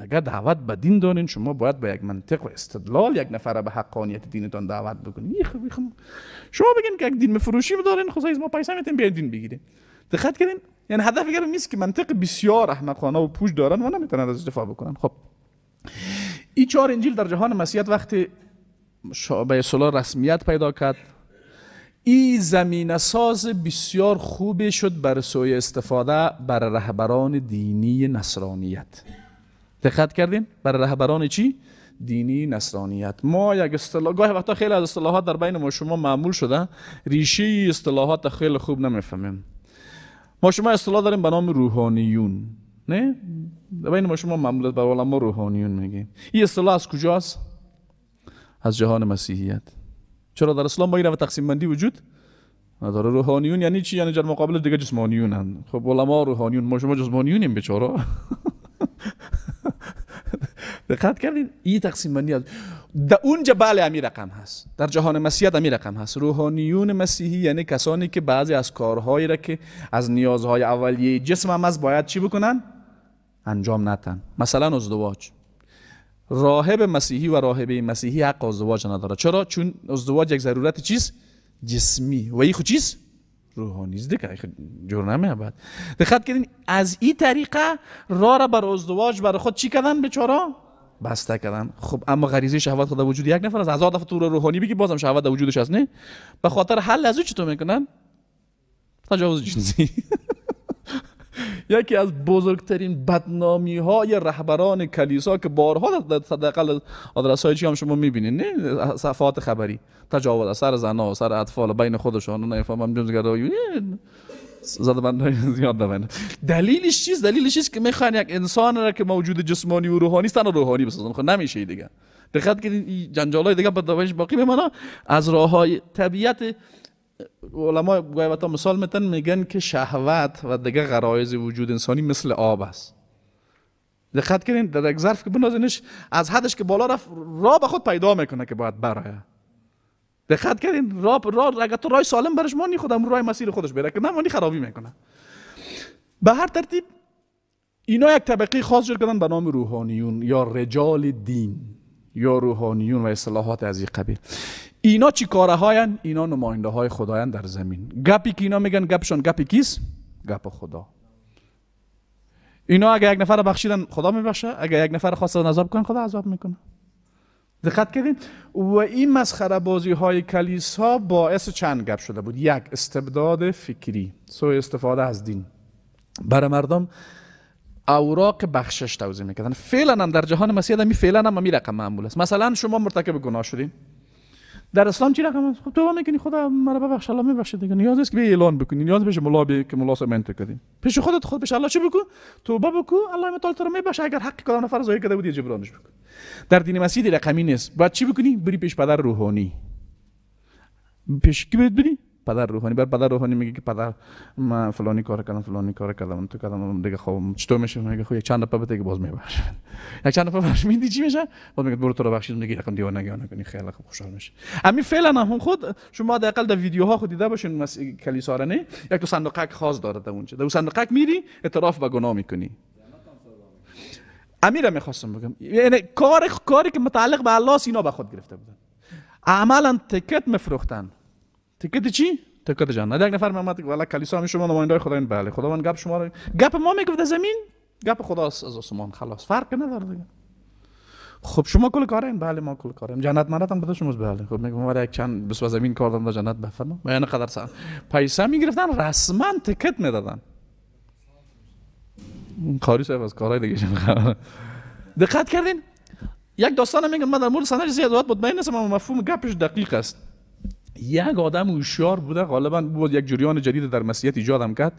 اگر دعوت به دین دارین شما باید با یک منطق و استدلال یک نفر به حقانیت دینتان دعوت بکنین. شما بگین که یک دین مفروشی دارین، خب ما پیسه میتیم بیاین دین بگیریم. دقت کردین؟ یعنی هدف دیگر نیست که منطق بسیار احمقانه و پوچ دارن و نمیتونن از دفاع بکنن. خب این 4 انجیل در جهان مسیحیت وقتی به اصطلاح رسمیت پیدا کرد، این زمینه ساز بسیار خوبی شد بر سوی استفاده بر رهبران دینی نصرانیت. دقت کردین؟ بر رهبران چی؟ دینی نصرانیت. ما یک اصطلاح گاهی وقتا خیلی از اصطلاحات در بین ما شما معمول شده، ریشه اصطلاحات خیلی خوب نمیفهمیم. ما شما اصطلاح داریم به نام روحانیون، نه؟ در بین ما شما معمول بر علما روحانیون میگیم. این اصطلاح از کجاست؟ از جهان مسیحیت. چرا در اسلام با این تقسیم بندی وجود نداره؟ روحانیون یعنی چی؟ یعنی در مقابل دیگه جسمانیون هن. خب علما روحانیون، ما شما جسمانیونیم بیچاره. دقت کردین؟ این تقسیم بندی از در اونجا بله امی رقم هست، در جهان مسیحیت امی رقم هست. روحانیون مسیحی یعنی کسانی که بعضی از کارهایی را که از نیازهای اولیه جسم هم از باید چی بکنن؟ انجام ندن. مثلا ازدواج. راهب مسیحی و راهبه مسیحی حق ازدواج نداره. چرا؟ چون ازدواج یک ضرورت چیز جسمی و این خود چیز روحانی است دیگه، جور نمیاد. دقت کردین؟ از این طریقه راه را بر ازدواج بر خود چی کردن بیچاره؟ بسته کردن. خب اما غریزه شهوت خود وجود یک نفر از هزار دفعه تو روحانی بگی بازم شهوت در وجودش هست، نه؟ به خاطر حل از او چطور میکنن؟ تجاوز جنسی. یکی از بزرگترین بدنامی های رهبران کلیسا که بارها در حداقل آدرس های چی هم شما میبینید، نه؟ صفحات خبری، تجاوز از سر زنا و سر اطفال بین خودشان، نفهمم جنسگرایی زده بندهای زیاد دارن. دلیلش چیست؟ دلیلش چیست که میخوان یک انسان را که موجود جسمانی و روحانی است روحانی بسازن. خب نمیشه دیگه. دقت کنید این جنجالای دیگه به باقی میمونه. از راههای طبیعت علما گاهی وقتا مثال میتن، میگن که شهوت و دیگه غرایز وجود انسانی مثل آب است. دقت کنین در یک ظرف که بنازینش از حدش که بالا رفت راه به خود پیدا میکنه که باید برایه. دقت کردین؟ راه اگر تو راه سالم برش مانی خودم راه مسیر خودش بره که نمانی خرابی میکنه. به هر ترتیب اینا یک طبقه خاص جور کردن به نام روحانیون یا رجال دین یا روحانیون و اصطلاحات از این قبیل. اینا چی کاره هاین؟ اینا نماینده های خدایان در زمین. گپی که اینا میگن گپشون گپی کیست؟ گپ خدا. اینا اگر یک نفر بخشیدن خدا میبخشه، اگر یک نفر خواستن عذاب کنن خدا عذاب میکنه. دقت کردین؟ و این مسخره بازی های کلیسا باعث چند گپ شده بود. یک، استبداد فکری، سوء استفاده از دین. برای مردم اوراق بخشش توزیع میکردن. فعلا هم در جهان مسیحیت هم فعلا هم می رقم معمول است. مثلا شما مرتکب گناه شدین، در اسلام چی رقم است؟ خب توبه میکنی، خدا مرا ببخش، الله میبخشه دیگه. نیاز نیست که به اعلان بکنی، نیاز بشه ملا بی که ملا سمنت کردی. پیش خودت خود پیش الله چی بکن؟ توبه بکن، الله متعال تو رو میبخشه. اگر حق کدام نفر ضایع کرده بودی جبرانش بکن. در دین مسیح رقمی نیست. باید چی بکنی؟ بری پیش پدر روحانی. پیش کی بری؟ پدر روحانی. بر پدر روحانی میگه که پدر من فلانی کار کردم، فلانی کار کردم، تو کردم دیگه. خب چطور میشه؟ میگه خب یک چند دفعه بده که باز میبخشه. یک چند دفعه بخش میدی چی میشه؟ باز میگه برو تو رو بخشیدم دیگه، رقم دیوانگی نکنی. خیلی خوب خوشحال میشه. همین فعلا هم خود شما حداقل در ویدیوها خود دیده باشین کلیسا را، نه یک تو صندوقک خاص داره در اونجا، در صندوقک میری اعتراف به گناه میکنی. امیرم میخواستم بگم یعنی کاری که متعلق به الله اینا به خود گرفته بودن. عملا ticket مفروختن. ticket چی؟ ticket جنت. یک نفر میومد والا کلیسا می شما نماینده خدا این، بله خداوند گپ شما رو، گپ ما میگفت زمین، گپ خداست از آسمان، خلاص فرق نداره دیگه. خب شما کل کارین، بله ما کل کاریم، جنت مرت هم بده شما، بله. خب میگم ما یک چند بس زمین کار دارم در جنت بفرما. ما یعنی قدر پیسه میگرفتن، رسما ticket میدادن. کاری صاحب از کارهای دیگه. دقت کردین؟ یک داستان میگم من در مورد سند زیاد مطمئن نیستم اما مفهوم گپش دقیق است. یک آدم هوشیار بوده، غالبا بود یک جریان جدید در مسیحیت ایجاد هم کرد.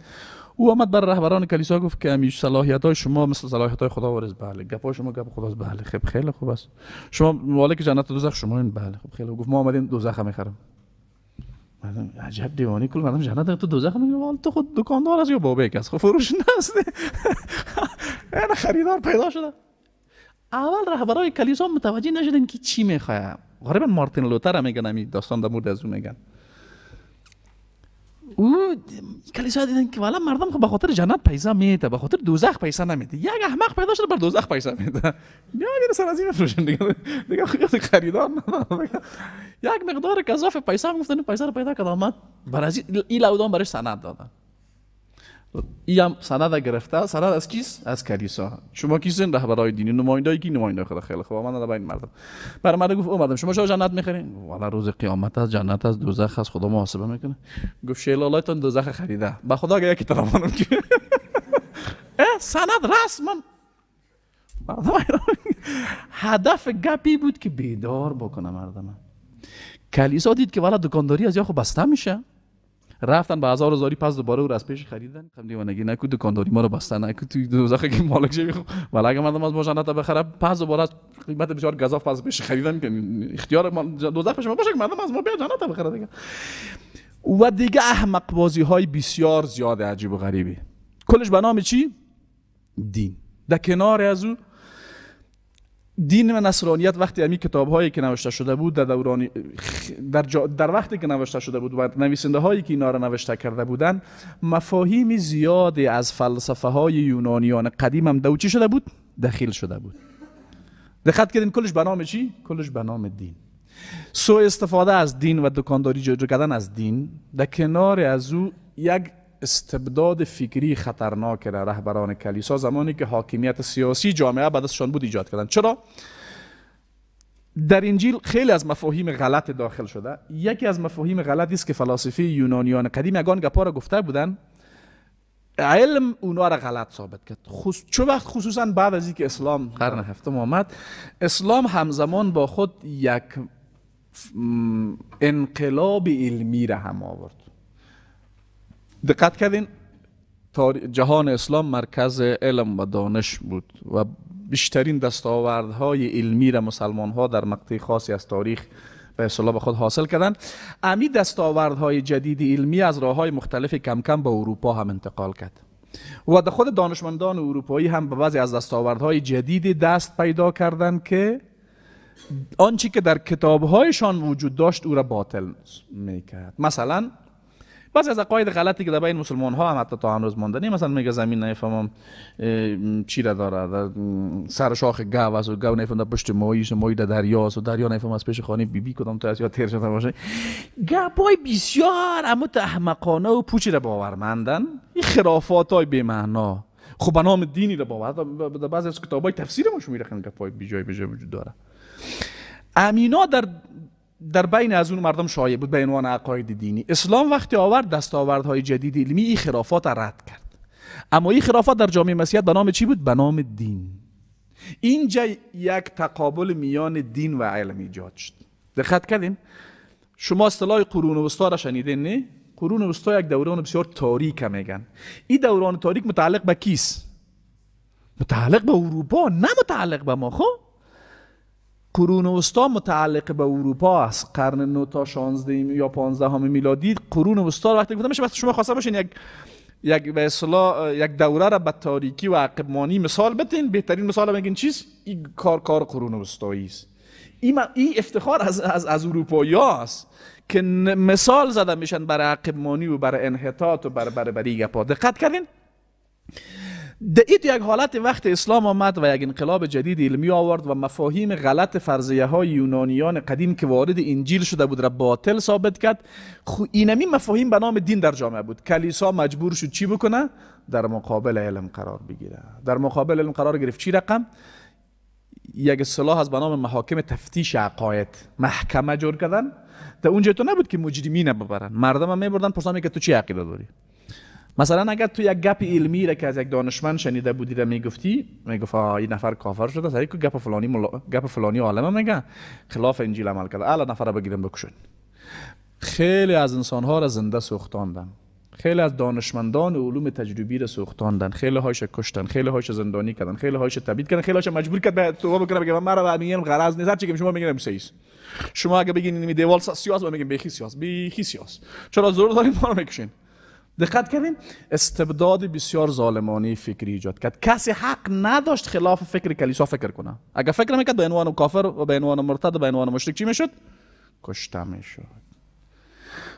او آمد بر رهبران کلیسا گفت که همیشه صلاحیت های شما مثل صلاحیت های خدا وارث، بله. گپ های شما گپ خداست، بله. خب خیلی خوب است. شما مالک جنت و دوزخ شما این، بله. خب خیلی گفت ما آمدیم دوزخ میخرم. مردم عجب دیوانی، کل مردم جنت تو دوزخ میگه، تو خود دکاندار است یا بابک است، خب فروش نیست. یعنی خریدار پیدا شده. اول رهبرای کلیسا متوجه نشدن که چی میخواد. غالبا مارتین لوتر میگن همین داستان در مورد از او میگن. او کلیسا دیدن که والا مردم خب به خاطر جنت پیسه میده، به خاطر دوزخ پیسه نمیده. یک احمق پیدا شده بر دوزخ پیسه میده. بیا سر از این بفروشن دیگه، دیگه خریدار نداره. یک مقدار گزاف پیسه هم گفتن پیسه رو پیدا کرد آمد برای این لودان برش سند دادن. این هم سند گرفته، سند از کیست؟ از کلیسا. شما کیستین؟ رهبرای دینی، نمایندای کی؟ نماینده خدا. خیلی خوب من بین مردم. برای مردم گفت او مردم شما چرا جنت میخرین؟ والا روز قیامت است، جنت است، دوزخ است، خدا محاسبه میکنه. گفت شیلالایتون دوزخ خریده. به خدا اگه یکی طرفانم که سند رسما مردم. هدف گپی بود که بیدار بکنه مردم. کلیسا دید که والا دکانداری از یا خو بسته میشه، رفتن به هزار هزاری پس دوباره او را از پیش خریدن. خب دیوانگی نکو، دکانداری ما رو بسته نکو، توی دوزخ که مالک شه. ولی اگه مردم از ما جنت بخره پس دوباره از قیمت بسیار گزاف پس پیش خریدن که اختیار ما دوزخ پیش ما باشه که مردم از ما بیا جنت بخره دیگه. و دیگه احمق بازی های بسیار زیاد عجیب و غریبی، کلش به نام چی؟ دین. در کنار از او دین و نصرانیت وقتی همین کتاب هایی که نوشته شده بود در دوران در وقتی که نوشته شده بود و نویسنده هایی که اینا را نوشته کرده بودن، مفاهیم زیادی از فلسفه های یونانیان قدیم هم دو چی شده بود؟ دخیل شده بود. دقت کردین کلش به نام چی؟ کلش به نام دین. سوء استفاده از دین و دکانداری جور کردن از دین، در کنار از او یک استبداد فکری خطرناک را رهبران کلیسا زمانی که حاکمیت سیاسی جامعه به دستشان بود ایجاد کردند. چرا؟ در انجیل خیلی از مفاهیم غلط داخل شده. یکی از مفاهیم غلطی است که فلاسفه یونانیان قدیم یگان گپا را گفته بودند، علم اونا را غلط ثابت کرد. چه وقت؟ خصوصا بعد از اینکه اسلام قرن هفتم آمد، اسلام همزمان با خود یک انقلاب علمی را هم آورد. دقت کردین؟ جهان اسلام مرکز علم و دانش بود و بیشترین دستاوردهای علمی را مسلمان ها در مقطع خاصی از تاریخ به اصطلاح به خود حاصل کردند. امی دستاوردهای جدید علمی از راه‌های مختلف کم کم به اروپا هم انتقال کرد و در خود دانشمندان اروپایی هم به بعضی از دستاوردهای جدید دست پیدا کردند که آنچه که در کتابهایشان وجود داشت او را باطل میکرد. مثلا بعضی از عقاید غلطی که در بین مسلمان ها هم حتی تا هنوز مانده، مثلا میگه زمین نفهمم چی را داره، سر شاخ گاو است و گاو نفهم در پشت ماهی است و ماهی در دریا است و دریا نفهم از پیش خانه بیبی کدام تا یا تیر شده باشه. گپای بسیار اما احمقانه و پوچی را باورمندن، این خرافات های بی معنا. خب به نام دینی را باور، در بعضی از کتابای تفسیر ما میرخن گپای بی جای وجود داره. امینا در بین از اون مردم شایع بود به عنوان عقاید دینی. اسلام وقتی آورد دستاوردهای جدید علمی، این خرافات رد کرد. اما این خرافات در جامعه مسیحیت به نام چی بود؟ به نام دین. اینجا یک تقابل میان دین و علم ایجاد شد. دقت کردین؟ شما اصطلاح قرون وسطا را شنیدین نه؟ قرون وسطا یک دوران بسیار تاریک میگن. این دوران تاریک متعلق به کیست؟ متعلق به اروپا، نه متعلق به ما. خب قرون وسطا متعلق به اروپا است. قرن 9 تا 16 یا 15 میلادی قرون وسطا وقتی گفتم میشه، بس شما خواسته باشین یک به اصطلاح یک دوره را به تاریکی و عقب مانی مثال بتین، بهترین مثال میگین چیز این کار قرون وسطایی است. این افتخار از اروپایی است که مثال زده میشن برای عقب مانی و برای انحطاط و برای گپا. دقت کردین؟ در یک حالت وقت اسلام آمد و یک انقلاب جدید علمی آورد و مفاهیم غلط فرضیه های یونانیان قدیم که وارد انجیل شده بود را باطل ثابت کرد. اینمی مفاهیم به نام دین در جامعه بود. کلیسا مجبور شد چی بکنه؟ در مقابل علم قرار بگیره. در مقابل علم قرار گرفت. چی رقم؟ یک اصطلاح از به نام محاکم تفتیش عقاید، محکمه جور کردن. در اونجا تو نبود که مجرمین ببرن، مردم هم میبردن پرسان که تو چی عقیده داری. مثلا اگر تو یک گپ علمی را که از یک دانشمند شنیده بودی را میگفتی، میگفت این نفر کافر شده، سری که گپ فلانی گپ فلانی عالم میگه خلاف انجیل عمل کرده، الا نفر بگیرن بکشن. خیلی از انسانها را زنده سوختاندن، خیلی از دانشمندان علوم تجربی را سوختاندن، خیلی هایش کشتن، خیلی هایش زندانی کردن، خیلی هایش تبعید کردن، خیلی هایش مجبور کرد به توبه بکنه، بگه مرا میگم غرض نیست، هر چی که شما میگین سیس. شما اگه بگین این دیوال سیاس، ما میگیم بیخی سیاس، بیخی سیاس. چرا زور دارین ما رو میکشین؟ دقت کردین؟ استبداد بسیار ظالمانه فکری ایجاد کرد. کسی حق نداشت خلاف فکر کلیسا فکر کنه. اگر فکر میکرد به عنوان کافر و به عنوان مرتد و به عنوان مشرک چی میشد؟ کشته میشد.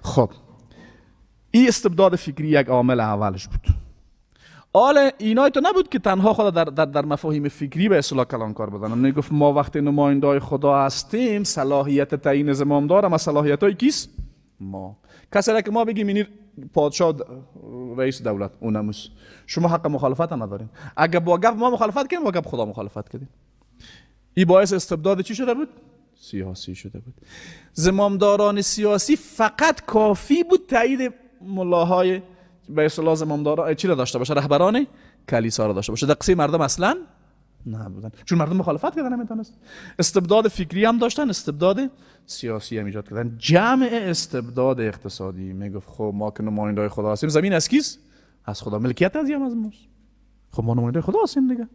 خب این استبداد فکری یک عامل اولش بود. حالا اینای تو نبود که تنها خدا در مفاهیم فکری به اصطلاح کلانکار بدن. میگفت ما وقتی نمایندای خدا هستیم صلاحیت تعیین زمام دارم، از صلاحیت های کیست؟ ما. کسی که ما بگیم اینی پادشاه رئیس دولت اونموس، شما حق مخالفت ندارین. اگر با گپ ما مخالفت کردیم، با گپ خدا مخالفت کردیم. این باعث استبداد چی شده بود؟ سیاسی شده بود. زمامداران سیاسی فقط کافی بود تایید ملاهای به اصطلاح زمامداران چی را داشته باشه، رهبران کلیسا را داشته باشه. در قصه مردم اصلا نبودن، چون مردم مخالفت کردن نمیتونست. استبداد فکری هم داشتن، استبداد سیاسی هم ایجاد کردن. جمع استبداد اقتصادی میگفت خب ما که نمایندای خدا هستیم، زمین از کیست؟ از خدا، ملکیت از هم از ماست. خب ما نمایندای خدا هستیم دیگه.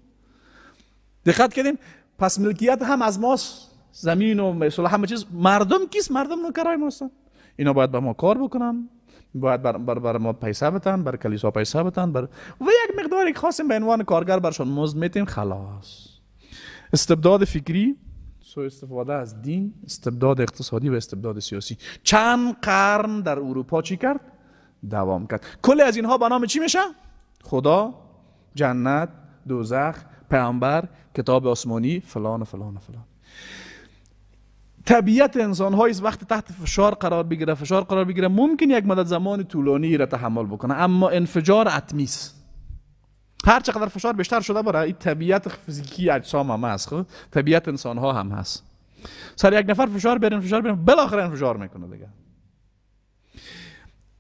دقت کردیم؟ پس ملکیت هم از ماست، زمین و مثلا همه چیز. مردم کیست؟ مردم نوکرای ما هستن. اینا باید با ما کار بکنن، باید بر ما پیسه بتن، بر کلیسا پیسه بتن، و یک مقداری خاصیم به عنوان کارگر برشان مزد میتیم، خلاص. استبداد فکری، سوء استفاده از دین، استبداد اقتصادی و استبداد سیاسی چند قرن در اروپا چی کرد؟ دوام کرد. کل از اینها به نام چی میشه؟ خدا، جنت، دوزخ، پیامبر، کتاب آسمانی، فلان و فلان و فلان. طبیعت انسان های وقت تحت فشار قرار بگیره، ممکن یک مدت زمان طولانی را تحمل بکنه، اما انفجار اتمی است. هر چقدر فشار بیشتر شده برای این طبیعت فیزیکی اجسام هم هست، خب طبیعت انسان ها هم هست. سر یک نفر فشار بیارین، بالاخره انفجار میکنه دیگه.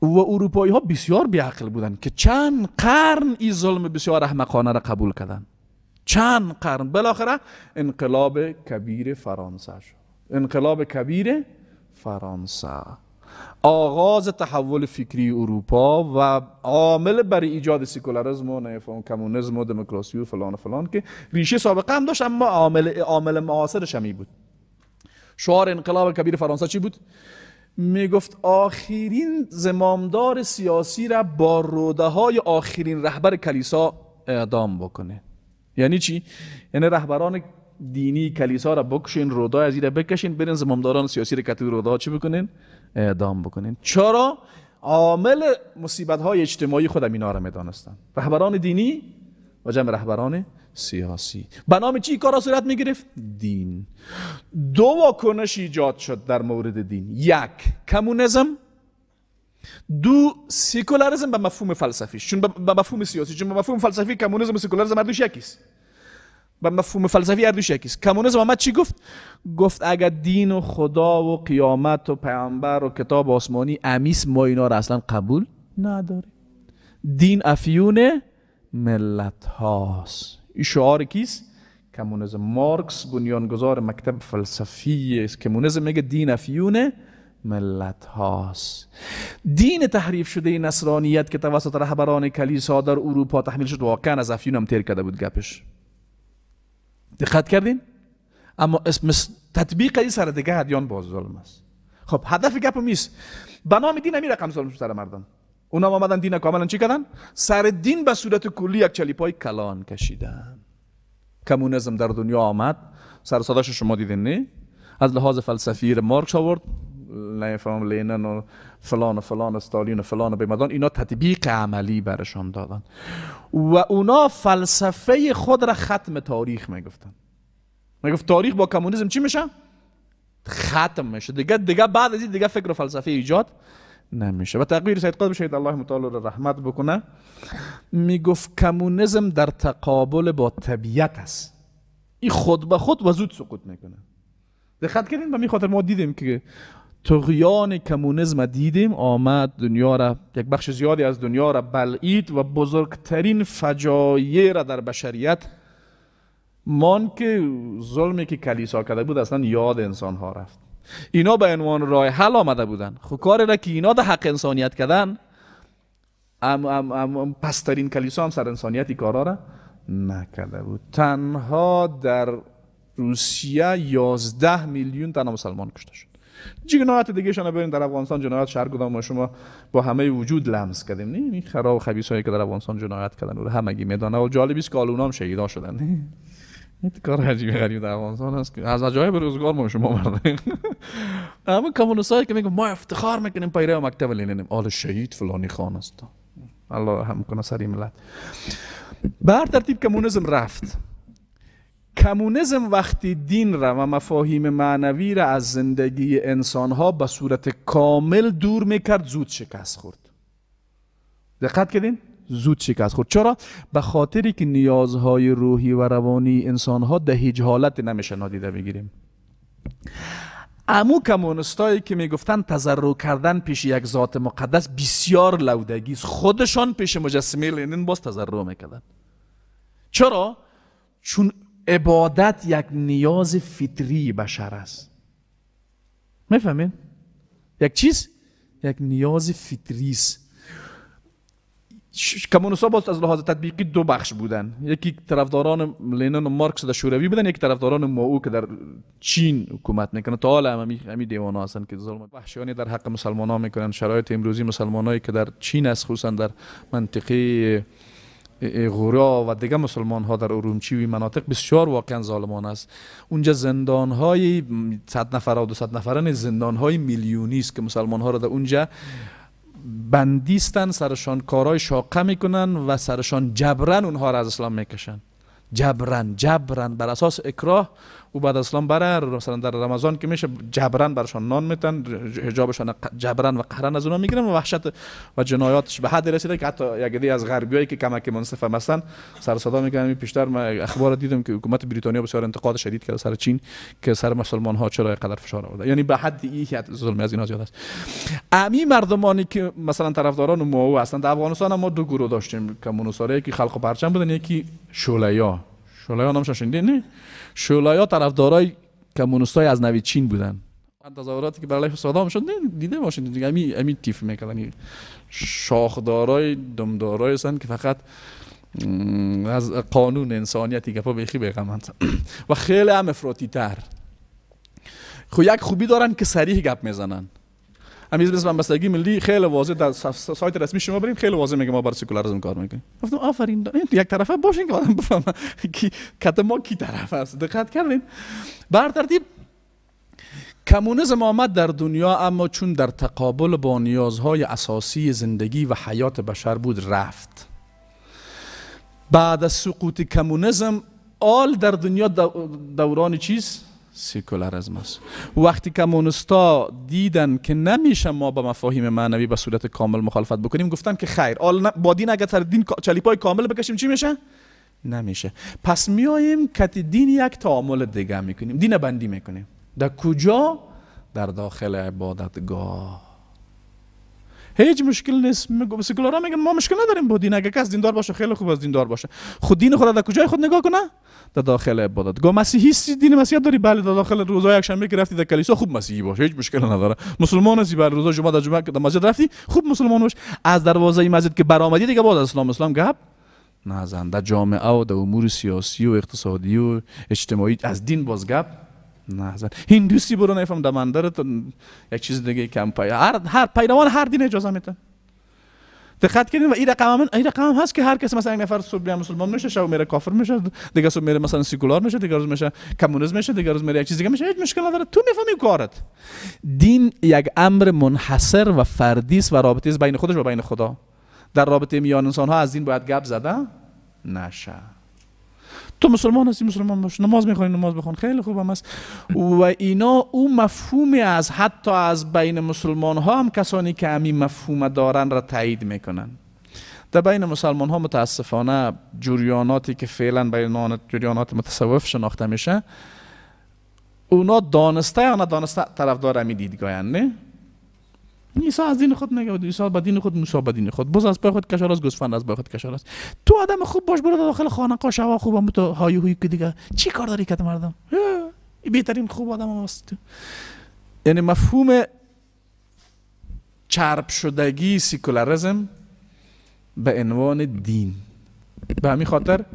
و اروپایی ها بسیار بیعقل بودن که چند قرن این ظلم بسیار احمقانه را قبول کردن. چند قرن. بالاخره انقلاب کبیر فرانسه شد. انقلاب کبیر فرانسه آغاز تحول فکری اروپا و عامل برای ایجاد سکولاریسم و کمونیسم و دموکراسی و فلان و فلان که ریشه سابقه هم داشت، اما عامل معاصرش همی بود. شعار انقلاب کبیر فرانسه چی بود؟ میگفت آخرین زمامدار سیاسی را با روده های آخرین رهبر کلیسا اعدام بکنه. یعنی چی؟ یعنی رهبران دینی کلیسا را بکشین، رودای از ایره بکشین، برین زمامداران سیاسی را که توی رودا چی بکنین؟ اعدام بکنین. چرا؟ عامل مصیبت های اجتماعی خودم اینا را میدانستن، رهبران دینی و جمع رهبران سیاسی. به نام چی کارا صورت میگرفت؟ دین. دو واکنش ایجاد شد در مورد دین: یک، کمونیسم، دو، سکولاریسم به مفهوم فلسفی، چون به مفهوم سیاسی، چون به مفهوم فلسفی کمونیسم و سکولاریسم هر دوش یکیست. به مفهوم فلسفی هر دوش یکیست. کمونیسم آمد چی گفت؟ گفت اگر دین و خدا و قیامت و پیامبر و کتاب آسمانی امیس، ما اینا را اصلا قبول نداریم. دین افیون ملت هاست. این شعار کیست؟ کمونیسم. مارکس بنیانگذار مکتب فلسفی کمونیسم میگه دین افیون ملت هاست. دین تحریف شده نصرانیت که توسط رهبران کلیسا در اروپا تحمیل شد واقعا از افیون هم تیر کرده بود گپش. دقت کردین؟ اما اسم تطبیق این سر دیگه ادیان باز ظلم است. خب هدف گپ میست به نام دین همی رقم ظلم سر مردم. اونا آمدن دین کاملا چی کردن؟ سر دین به صورت کلی یک چلیپای کلان کشیدن. کمونیسم در دنیا آمد، سر صداش شما دیدین نه؟ از لحاظ فلسفی مارکس آورد، نفهم لینن و فلان و فلان و استالین و فلان و بیمدان، اینا تطبیق عملی برشان دادن و اونا فلسفه خود را ختم تاریخ میگفتن. میگفت تاریخ با کمونیسم چی میشه؟ ختم میشه دیگه بعد از این دیگه فکر و فلسفه ایجاد نمیشه. و تقریر سید قطب شهید الله متعال را رحمت بکنه، میگفت کمونیسم در تقابل با طبیعت است، این خود به خود و زود سقوط میکنه. دقت کردین؟ به می خاطر ما دیدیم که طغیان کمونیسم دیدیم آمد دنیا را، یک بخش زیادی از دنیا را بلعید و بزرگترین فجایع را در بشریت مان که ظلمی که کلیسا کرده بود اصلا یاد انسان ها رفت. اینا به عنوان راه حل آمده بودن، خب کاری را که اینا در حق انسانیت کردن، ام پسترین کلیسا هم سر انسانیتی کارا را نکرده بود. تنها در روسیه 11 میلیون تن مسلمان کشته شد. جنایت دیگه شما ببینید در افغانستان جنایت شهر کدام ما شما با همه وجود لمس کردیم، نه این خراب و خبیثایی که در افغانستان جنایت کردن او همگی میدانه و جالب است که اونا هم شهیدا شدن. این کار عجیب غریب در افغانستان است که از عجایب روزگار ما شما مردیم. اما کمونیستایی که میگن ما افتخار میکنیم پیرو مکتب لنینیم، آل شهید فلانی خان است، الله رحم کنه سری ملت. به هر ترتیب کمونیسم رفت. کمونیسم وقتی دین را و مفاهیم معنوی را از زندگی انسانها به صورت کامل دور میکرد زود شکست خورد. دقت کردین؟ زود شکست خورد. چرا؟ به خاطری که نیازهای روحی و روانی انسانها در هیچ حالت نمیشه نادیده بگیریم. امو کمونیستایی که میگفتن تضرع کردن پیش یک ذات مقدس بسیار لودگی است، خودشان پیش مجسمه لنین باز تضرع میکردن. چرا؟ چون عبادت یک نیاز فطری بشر است. میفهمین؟ یک چیز، یک نیاز فطری است. کمونیست‌ها باز از لحاظ تطبیقی دو بخش بودن، یکی طرفداران لنین و مارکس در شوروی بودن، یکی طرفداران ماو که در چین حکومت میکنه. تا حالا هم همین دیوانه هستن که ظلم وحشیانه در حق مسلمانان میکنن. شرایط امروزی مسلمانایی که در چین است، خصوصا در منطقه غورا و دیگه مسلمان ها در ارومچی و مناطق، بسیار واقعا ظالمانه است. اونجا زندان های 100 نفره و 200 نفره، زندان های میلیونی است که مسلمان ها را در اونجا بندیستن، سرشان کارهای شاقه میکنن و سرشان جبرن اونها را از اسلام میکشن. جبرن بر اساس اکراه و بعد اسلام بره. مثلا در رمضان که میشه جبرن برشان نان میتن، حجابشان جبرن و قهرن از اونها میگیرن و وحشت و جنایاتش به حد رسیده که حتی یک عده از غربیایی که کمک منصف هستن سر صدا میکنن. پیشتر من اخبار دیدم که حکومت بریتانیا بسیار انتقاد شدید کرده سر چین که سر مسلمان ها چرا اینقدر فشار آورده، یعنی به حد این ظلم از اینا زیاد است. امی مردمانی که مثلا طرفداران ماو هستند در افغانستان ما دو گروه داشتیم، کمونیستایی که خلق و پرچم بودن، یکی شعله‌یا. شعله‌یا نامش شنیدین نه؟ شعله‌یا طرفدارای کمونیستای از نوی چین بودن. تظاهراتی که برای صدام شد دیده باشین دیگه، امی تیف میکردن، شاخدارای دمدارای هستن که فقط از قانون انسانیتی گپا بیخی بیغمند و خیلی هم افراطی تر. خب یک خوبی دارن که صریح گپ میزنن. همین مثل همبستگی ملی خیلی واضح در سایت رسمی شما بریم خیلی واضح میگه ما بر سکولاریسم کار میکنیم. گفتم آفرین، یک طرفه باشین که آدم بفهمه که ما کی طرف است. دقت کردین؟ به ترتیب کمونیسم آمد در دنیا، اما چون در تقابل با نیازهای اساسی زندگی و حیات بشر بود رفت. بعد از سقوط کمونیسم آل در دنیا دوران چیز سکولاریسم است. وقتی کمونیستا دیدن که نمیشه ما با مفاهیم معنوی به صورت کامل مخالفت بکنیم، گفتن که خیر، آل با دین اگر سر دین چلیپای کامل بکشیم چی میشه؟ نمیشه. پس میاییم که دین یک تعامل دیگه میکنیم، دین بندی میکنیم. در کجا؟ در داخل عبادتگاه. هیچ مشکل نیست. سکولارا میگن ما مشکل نداریم با دین، اگه کس دیندار باشه خیلی خوب از دیندار باشه. خود دین خود در کجای خود نگاه کنه؟ در داخل عبادتگاه. مسیحی هستی، دین مسیحیت داری، بله، در داخل روزهای یک شنبه که رفتی در کلیسا خوب مسیحی باش، هیچ مشکل نداره. مسلمان هستی، بله، روزهای جمعه در جمعه که در مسجد رفتی خوب مسلمان باش. از دروازه مسجد که برآمدی دیگه باز اسلام اسلام گپ نزن. در جامعه و در امور سیاسی و اقتصادی و اجتماعی از دین باز گپ نزن. هندوسی برو نفهم در مندر یک چیز دیگه کم پای هر پیروان هر دین اجازه میتن. دقت کردین؟ و این رقم هم هست که هر کس مثلا یک نفر صبح مسلمان میشه، شب میره کافر میشه، دیگه صبح میره مثلا سکولار میشه، دیگه روز میشه کمونیسم میشه، دیگه روز میره یک چیز دیگه میشه، هیچ مشکل نداره. تو میفهمی کارت. دین یک امر منحصر و فردی است و رابطه است بین خودش و بین خدا. در رابطه میان انسان ها از دین باید گپ زده نشه. تو مسلمان هستی مسلمان باش، نماز میخوانی نماز بخوان، خیلی خوب هم است. و اینا او مفهومی از حتی از بین مسلمان ها هم کسانی که همین مفهوم دارن را تایید میکنن. در بین مسلمان ها متاسفانه جریاناتی که فعلا بین جریانات متصوف شناخته میشه، اونا دانسته یا ندانسته طرفدار همین دیدگاهن. نه عیسی از دین خود میگه، عیسی به دین خود، موسی به دین خود، بز از پای خود کشال است، گوسفند از پای خود کشال است. تو آدم خوب باش، برو داخل خانقاه شوا خوبم، تو های هوی که دیگه چی کار داری که مردم این بهترین خوب آدم است. یعنی مفهوم چرب شدگی سیکولاریسم به عنوان دین. به همین خاطر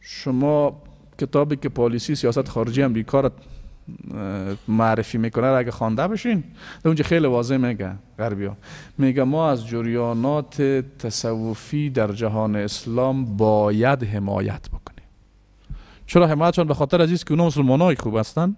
شما کتابی که پالیسی سیاست خارجی امریکا را معرفی میکنه را اگه خوانده باشین، در اونجا خیلی واضح میگه غربیا، میگه ما از جریانات تصوفی در جهان اسلام باید حمایت بکنیم. چرا حمایت؟ چون به خاطر از که اونا مسلمانای خوب هستن.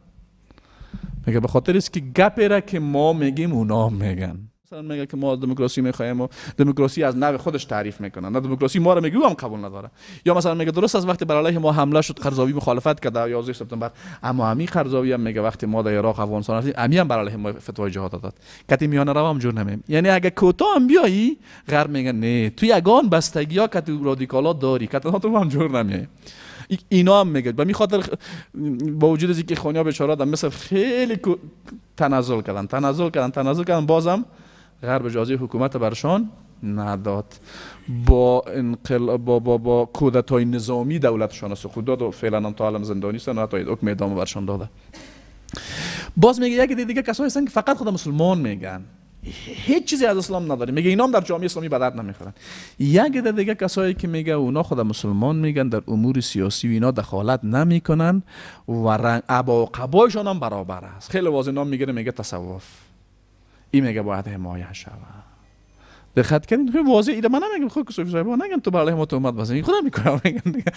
میگه به خاطر است که گپی را که ما میگیم اونا میگن. مثلا میگه که ما دموکراسی میخوایم و دموکراسی از نوع خودش تعریف میکنن، نه دموکراسی ما رو میگه او هم قبول نداره. یا مثلا میگه درست از وقتی بر علیه ما حمله شد قرضاوی مخالفت کرد 11 سپتامبر، اما امی قرضاوی هم میگه وقتی ما در عراق افغانستان رفتیم امی هم بر علیه ما فتوای جهاد داد، کتی میانه رو هم جور نمیم. یعنی اگه کوتاه هم بیایی غرب میگه نه تو یگان بستگی ها کتی رادیکالا داری، کتی تو هم جور نمیای. اینا هم میگه به می خاطر با وجود از اینکه خونیا بیچاره در مصر خیلی تنازل کردن، بازم غرب اجازه حکومت برشان نداد. با انقلاب با کودتای نظامی دولتشان سقوط داد و فعلا هم تا الان زندانی هستن و حتی حکم اعدام برشان داده. باز میگه یک دیگه کسایی هستن که فقط خود مسلمان میگن، هیچ چیزی از اسلام نداره، میگه اینا هم در جامعه اسلامی به درد نمیخورن. یک دیگه کسایی که میگه اونا خود مسلمان میگن، در امور سیاسی و اینا دخالت نمیکنن و رنگ عبا و قبایشان هم برابر است. خیلی واضح نام میگیره، میگه تصوف، این میگه باید حمایت شود. دقت کردین؟ خیلی واضح. ایده من نمیگم خود که صوفی صاحب نگن تو بر علیه ما تهمت بزنی، خودم میکنم میگن دیگه.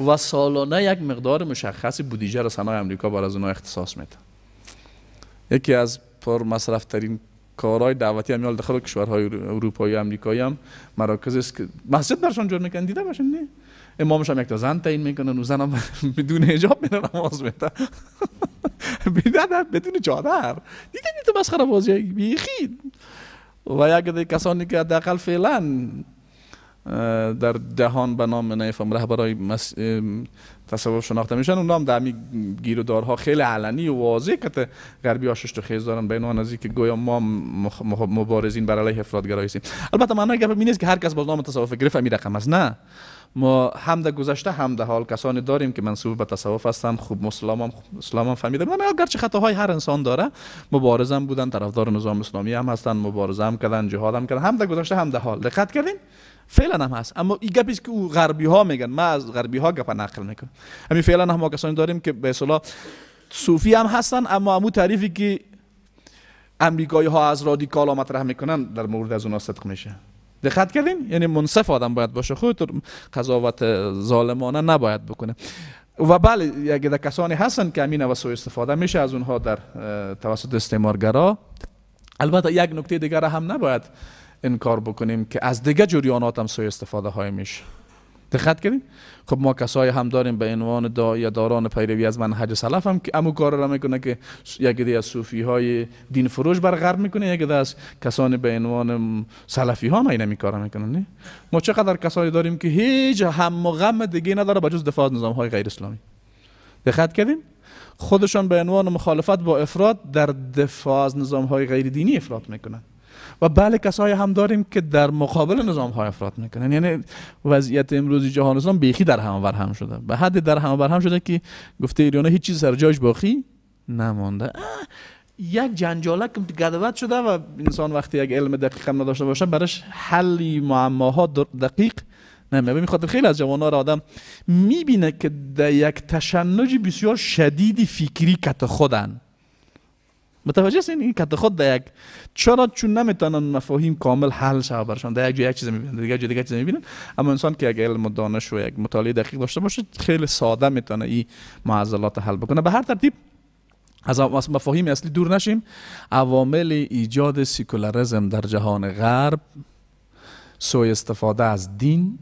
و سالانه یک مقدار مشخصی بودجه را سنای امریکا بر از اونها اختصاص میده. یکی از پر مصرف ترین کارهای دعوتی هم داخل کشورهای اروپایی و امریکایی هم مراکز است که مسجد برشان جور میکنن، دیده باشین نه؟ امامش هم یک تا زن تعیین میکنن و زنم بدون حجاب میره نماز میده، بدون چادر. دیدن تو مسخره بازی بیخی. و یک دیگه کسانی که حداقل فعلا در دهان به نام نیفهم رهبرای تصوف شناخته میشن، اونا هم در همین گیر و دارها خیلی علنی و واضح که غربی ها شش و خیز دارن به عنوان از اینکه گویا ما مبارزین بر علیه افراط‌گرایی هستیم. البته معنای گپ این نیست که هر کس باز نام تصوف گرفت همین رقم است، نه. ما هم در گذشته هم در حال کسانی داریم که منسوب به تصوف هستن، خوب اسلام هم فهمیده بودن، اگرچه خطاهای هر انسان داره، مبارزم بودن، طرفدار نظام اسلامی هم هستن، مبارزه هم کردن، جهاد هم کردن، هم در گذشته هم در حال. دقت کردین؟ فعلا هم هست. اما این گپی که او غربی ها میگن، من از غربی ها گپ نقل میکنم. همین فعلا هم ما کسانی داریم که به اصطلاح صوفی هم هستن، اما همون تعریفی که امریکایی ها از رادیکال ها مطرح میکنن در مورد از اونها صدق میشه. دقت کردین؟ یعنی منصف آدم باید باشه، خود قضاوت ظالمانه نباید بکنه. و بله یک کسانی هستن که همین و سوء استفاده میشه از اونها در توسط استعمارگرا. البته یک نکته دیگر هم نباید انکار بکنیم که از دیگه جریانات هم سوء استفاده های میشه. دقت کردین؟ خب ما کسایی هم داریم به عنوان داعیه داران پیروی از منهج سلف هم که امو کار را میکنه که یک عده از صوفی های دین فروش بر غرب میکنه، یک عده از کسانی به عنوان سلفی ها هم این کار میکنن. نه ما چقدر کسایی داریم که هیچ هم و غم دیگه نداره بجز دفاع از نظام های غیر اسلامی. دقت کردین؟ خودشان به عنوان مخالفت با افراد در دفاع از نظام های غیر دینی افراط میکنن. و بله کسایی هم داریم که در مقابل نظام های افراط میکنن. یعنی وضعیت امروزی جهان اسلام بیخی در هم بر هم شده، به حد در هم بر هم شده که گفته ایران هیچ چیز سر جایش باقی نمانده. یک جنجالک گدود شده و انسان وقتی یک علم دقیق هم نداشته باشه براش حل معماها دقیق نه. به خاطر خیلی از جوان‌ها را آدم میبینه که در یک تشنج بسیار شدید فکری کت خودن. متوجه هستین؟ این کت خود در یک، چرا؟ چون نمیتونن مفاهیم کامل حل شه برشان. در یک جای یک چیز میبینن، دیگه جای دیگه چیز میبینن. اما انسان که یک علم و دانش و یک مطالعه دقیق داشته باشه خیلی ساده میتونه این معضلات حل بکنه. به هر ترتیب از مفاهیم اصلی دور نشیم. عوامل ایجاد سکولاریسم در جهان غرب سوء استفاده از دین،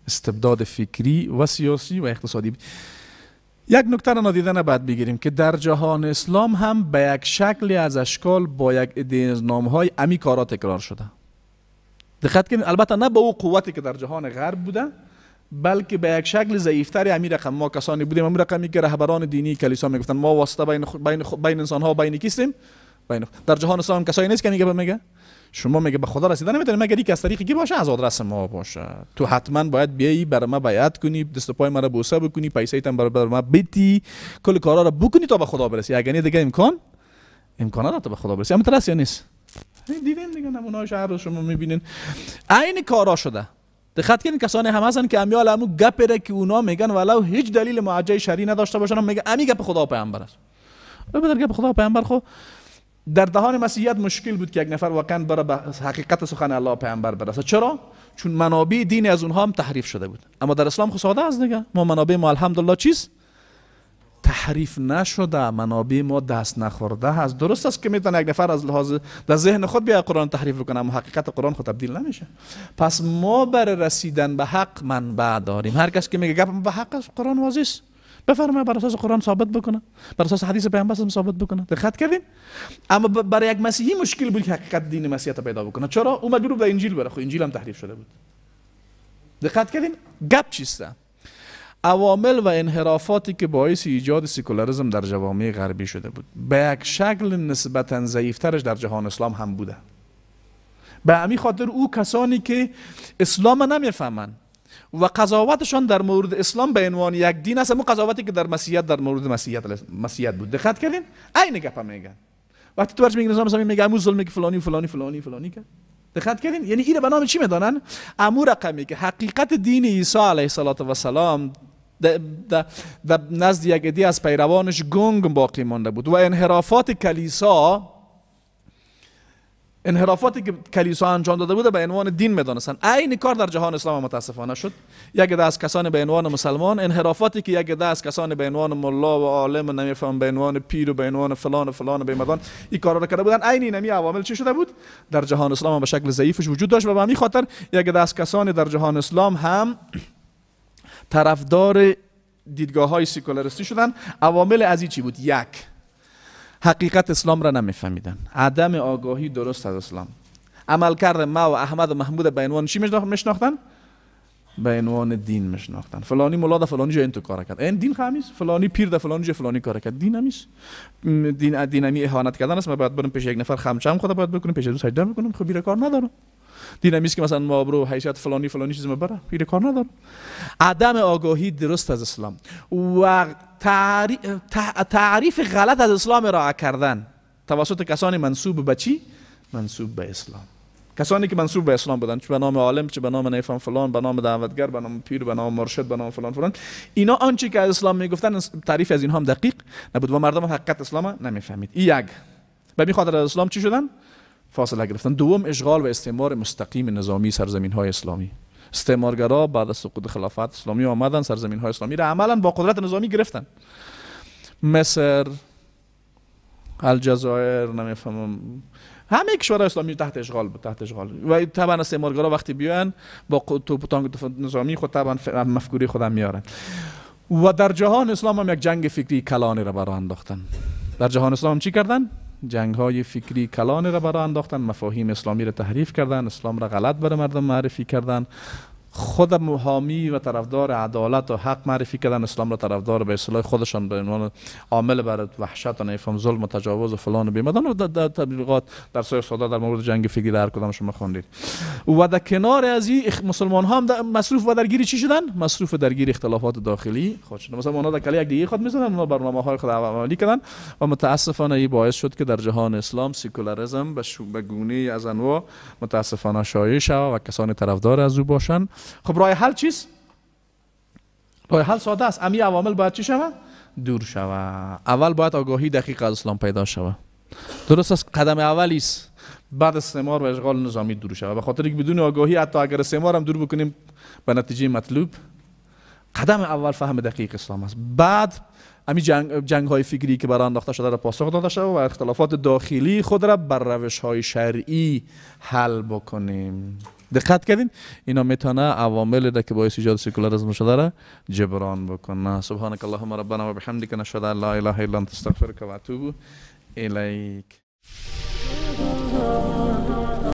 استبداد فکری و سیاسی و اقتصادی. یک نکته را نادیده نباید بگیریم که در جهان اسلام هم به یک شکلی از اشکال با یک عده نام‌های امی کارا تکرار شده. دقت کنید، البته نه به او قوتی که در جهان غرب بوده، بلکه به یک شکل ضعیفتری امی رقم ما کسانی بودیم، امی رقمی که رهبران دینی کلیسا میگفتن ما واسطه بین انسان ها بین کیستیم؟ بین. در جهان اسلام کسایی نیست که میگه شما میگه به خدا رسیدن نمیتونی مگر اینکه از طریق کی باشه؟ از آدرس ما باشه. تو حتما باید بیایی بر ما بیعت کنی، دست و پای مرا بوسه بکنی، پیسه تام بر ما بدی، کل کارا رو بکنی تا به خدا برسی. اگه نه دیگه امکان نداره تا به خدا برسی. اما ترس یا نیست؟ دیدین دیگه نمونه‌هاش هر روز شما میبینین عین کارا شده. دقت کنین کسانی هم هستن که امیال امو گپ را که اونا میگن ولو هیچ دلیل موجه شرعی نداشته باشن، میگه امی گپ خدا پیامبر است. بدر گپ خدا پیامبر خو در دهان مسیحیت مشکل بود که یک نفر واقعا بره به حقیقت سخن الله پیامبر برسه. چرا؟ چون منابع دین از اونها هم تحریف شده بود. اما در اسلام خو ساده است دیگه، ما منابع ما الحمدلله چیز تحریف نشده، منابع ما دست نخورده هست. درست است که میتونه یک نفر از لحاظ در ذهن خود بیا قرآن تحریف کنه، اما حقیقت قرآن خود تبدیل نمیشه. پس ما برای رسیدن به حق منبع داریم. هر کس که میگه گپ به حق است، قرآن واضح است، بفرمایید بر اساس قرآن ثابت بکنه، بر اساس حدیث پیامبر ثابت بکنه. دقت کردین؟ اما برای یک مسیحی مشکل بود که حقیقت دین مسیحیت پیدا بکنه. چرا؟ او مجبور به انجیل بره، خب انجیل هم تحریف شده بود. دقت کردین؟ گپ چیست؟ عوامل و انحرافاتی که باعث ایجاد سکولاریسم در جوامع غربی شده بود به یک شکل نسبتا ضعیفترش در جهان اسلام هم بوده. به همین خاطر او کسانی که اسلام نمیفهمند و قضاوتشان در مورد اسلام به عنوان یک دین است، همون قضاوتی که در مسیحیت در مورد مسیحیت بود. دقت کردین؟ عین گپ میگن. وقتی تو برش میگی نظام اسلامی میگه امو ظلمی که فلانی فلانی فلانی فلانی کرد. دقت کردین؟ یعنی اینو به نام چی میدانن؟ امو رقمی که حقیقت دین عیسی علیه السلام در نزد یک عده از پیروانش گنگ باقی مانده بود و انحرافات کلیسا، انحرافاتی که کلیسا انجام داده بوده به عنوان دین میدانستن. عین کار در جهان اسلام متاسفانه شد. یک عده از کسان به عنوان مسلمان، انحرافاتی که یک عده از کسان به عنوان ملا و عالم و نمیفهم به عنوان پیر و به عنوان فلان و فلان و بیمدان این کارا را کرده بودن، عین اینمی عوامل چی شده بود؟ در جهان اسلام به شکل ضعیفش وجود داشت و به همین خاطر یک عده از کسان در جهان اسلام هم طرفدار دیدگاه های سکولاریستی شدن. عوامل از این چی بود؟ یک، حقیقت اسلام را نمیفهمیدن، عدم آگاهی درست از اسلام. عملکرد ما و احمد و محمود به عنوان چی میشناختن؟ به عنوان دین میشناختن. فلانی ملا ده فلانی جا این تو کار کرد، این دین خمیس. فلانی پیر ده فلانی جا فلانی کار کرد، دین همیس. دین همی اهانت کردن است. ما باید برم پیش یک نفر خمچم خدا باید بکنم، پیش دو سجده بکنم، خب بیره کار ندارم. دین همیس که مثلا ما برو حیثیت فلانی فلانی چیز ما بره، بیره کار ندارم. عدم آگاهی درست از اسلام و تعریف غلط از اسلام ارائه کردن توسط کسانی منسوب به چی؟ منسوب به اسلام. کسانی که منسوب به اسلام بودن، چه به نام عالم، چه به نام نیفهم فلان، به نام دعوتگر، به نام پیر، به نام مرشد، به نام فلان فلان، اینا آنچه که از اسلام میگفتن تعریف از اینها هم دقیق نبود و مردم حقیقت اسلام نمیفهمید. این یک. به این خاطر از اسلام چی شدن؟ فاصله گرفتن. دوم، اشغال و استعمار مستقیم نظامی سرزمین های اسلامی. استعمارگرا بعد از سقوط خلافت اسلامی آمدن سرزمین های اسلامی را عملا با قدرت نظامی گرفتن. مصر، الجزایر، نمیفهمم، همه کشورهای اسلامی تحت اشغال بود، تحت اشغال. و طبعا استعمارگرا وقتی بیان با توپ تانک نظامی خود طبعا مفکوری خودم میارن. و در جهان اسلام هم یک جنگ فکری کلانی را براه انداختن. در جهان اسلام چی کردن؟ جنگ های فکری کلانی را براه انداختن، مفاهیم اسلامی را تحریف کردن، اسلام را غلط برای مردم معرفی کردن، خود محامی و طرفدار عدالت و حق معرفی کردن، اسلام را طرفدار به اصطلاح خودشان به عنوان عامل بر وحشت و نفهم ظلم و تجاوز و فلان و بیمدان و در تبلیغات در سایر ساده در مورد جنگ فکری در هر کدام شما خواندید. و در کنار از این مسلمان ها هم مصروف و درگیری چی شدن؟ مصروف و درگیر اختلافات داخلی خود شدن. مثلا اونا در کلی یک دیگه خود میزدن، اونا برنامه های خود عملی کردن و متاسفانه این باعث شد که در جهان اسلام سکولاریسم به گونه از انواع متاسفانه شایع شود و کسان طرفدار از او باشند. خب راه حل چیست؟ راه حل ساده است. امی عوامل باید چی شوه؟ دور شوه. اول باید آگاهی دقیق از اسلام پیدا شوه. درست است، قدم اولی است. بعد استعمار و اشغال نظامی دور شوه. به خاطر که بدون آگاهی حتی اگر استعمار هم دور بکنیم به نتیجه مطلوب، قدم اول فهم دقیق اسلام است. بعد امی جنگ های فکری که برای انداخته شده را پاسخ داده شود و اختلافات داخلی خود را بر روش های شرعی حل بکنیم. دقت کردین؟ اینا میتونه عوامل را که باعث ایجاد سکولاریسم شده را جبران بکنه. سبحانك اللهم ربنا و بحمدک، نشهد ان لا اله الا انت، استغفرک و اتوب الیک.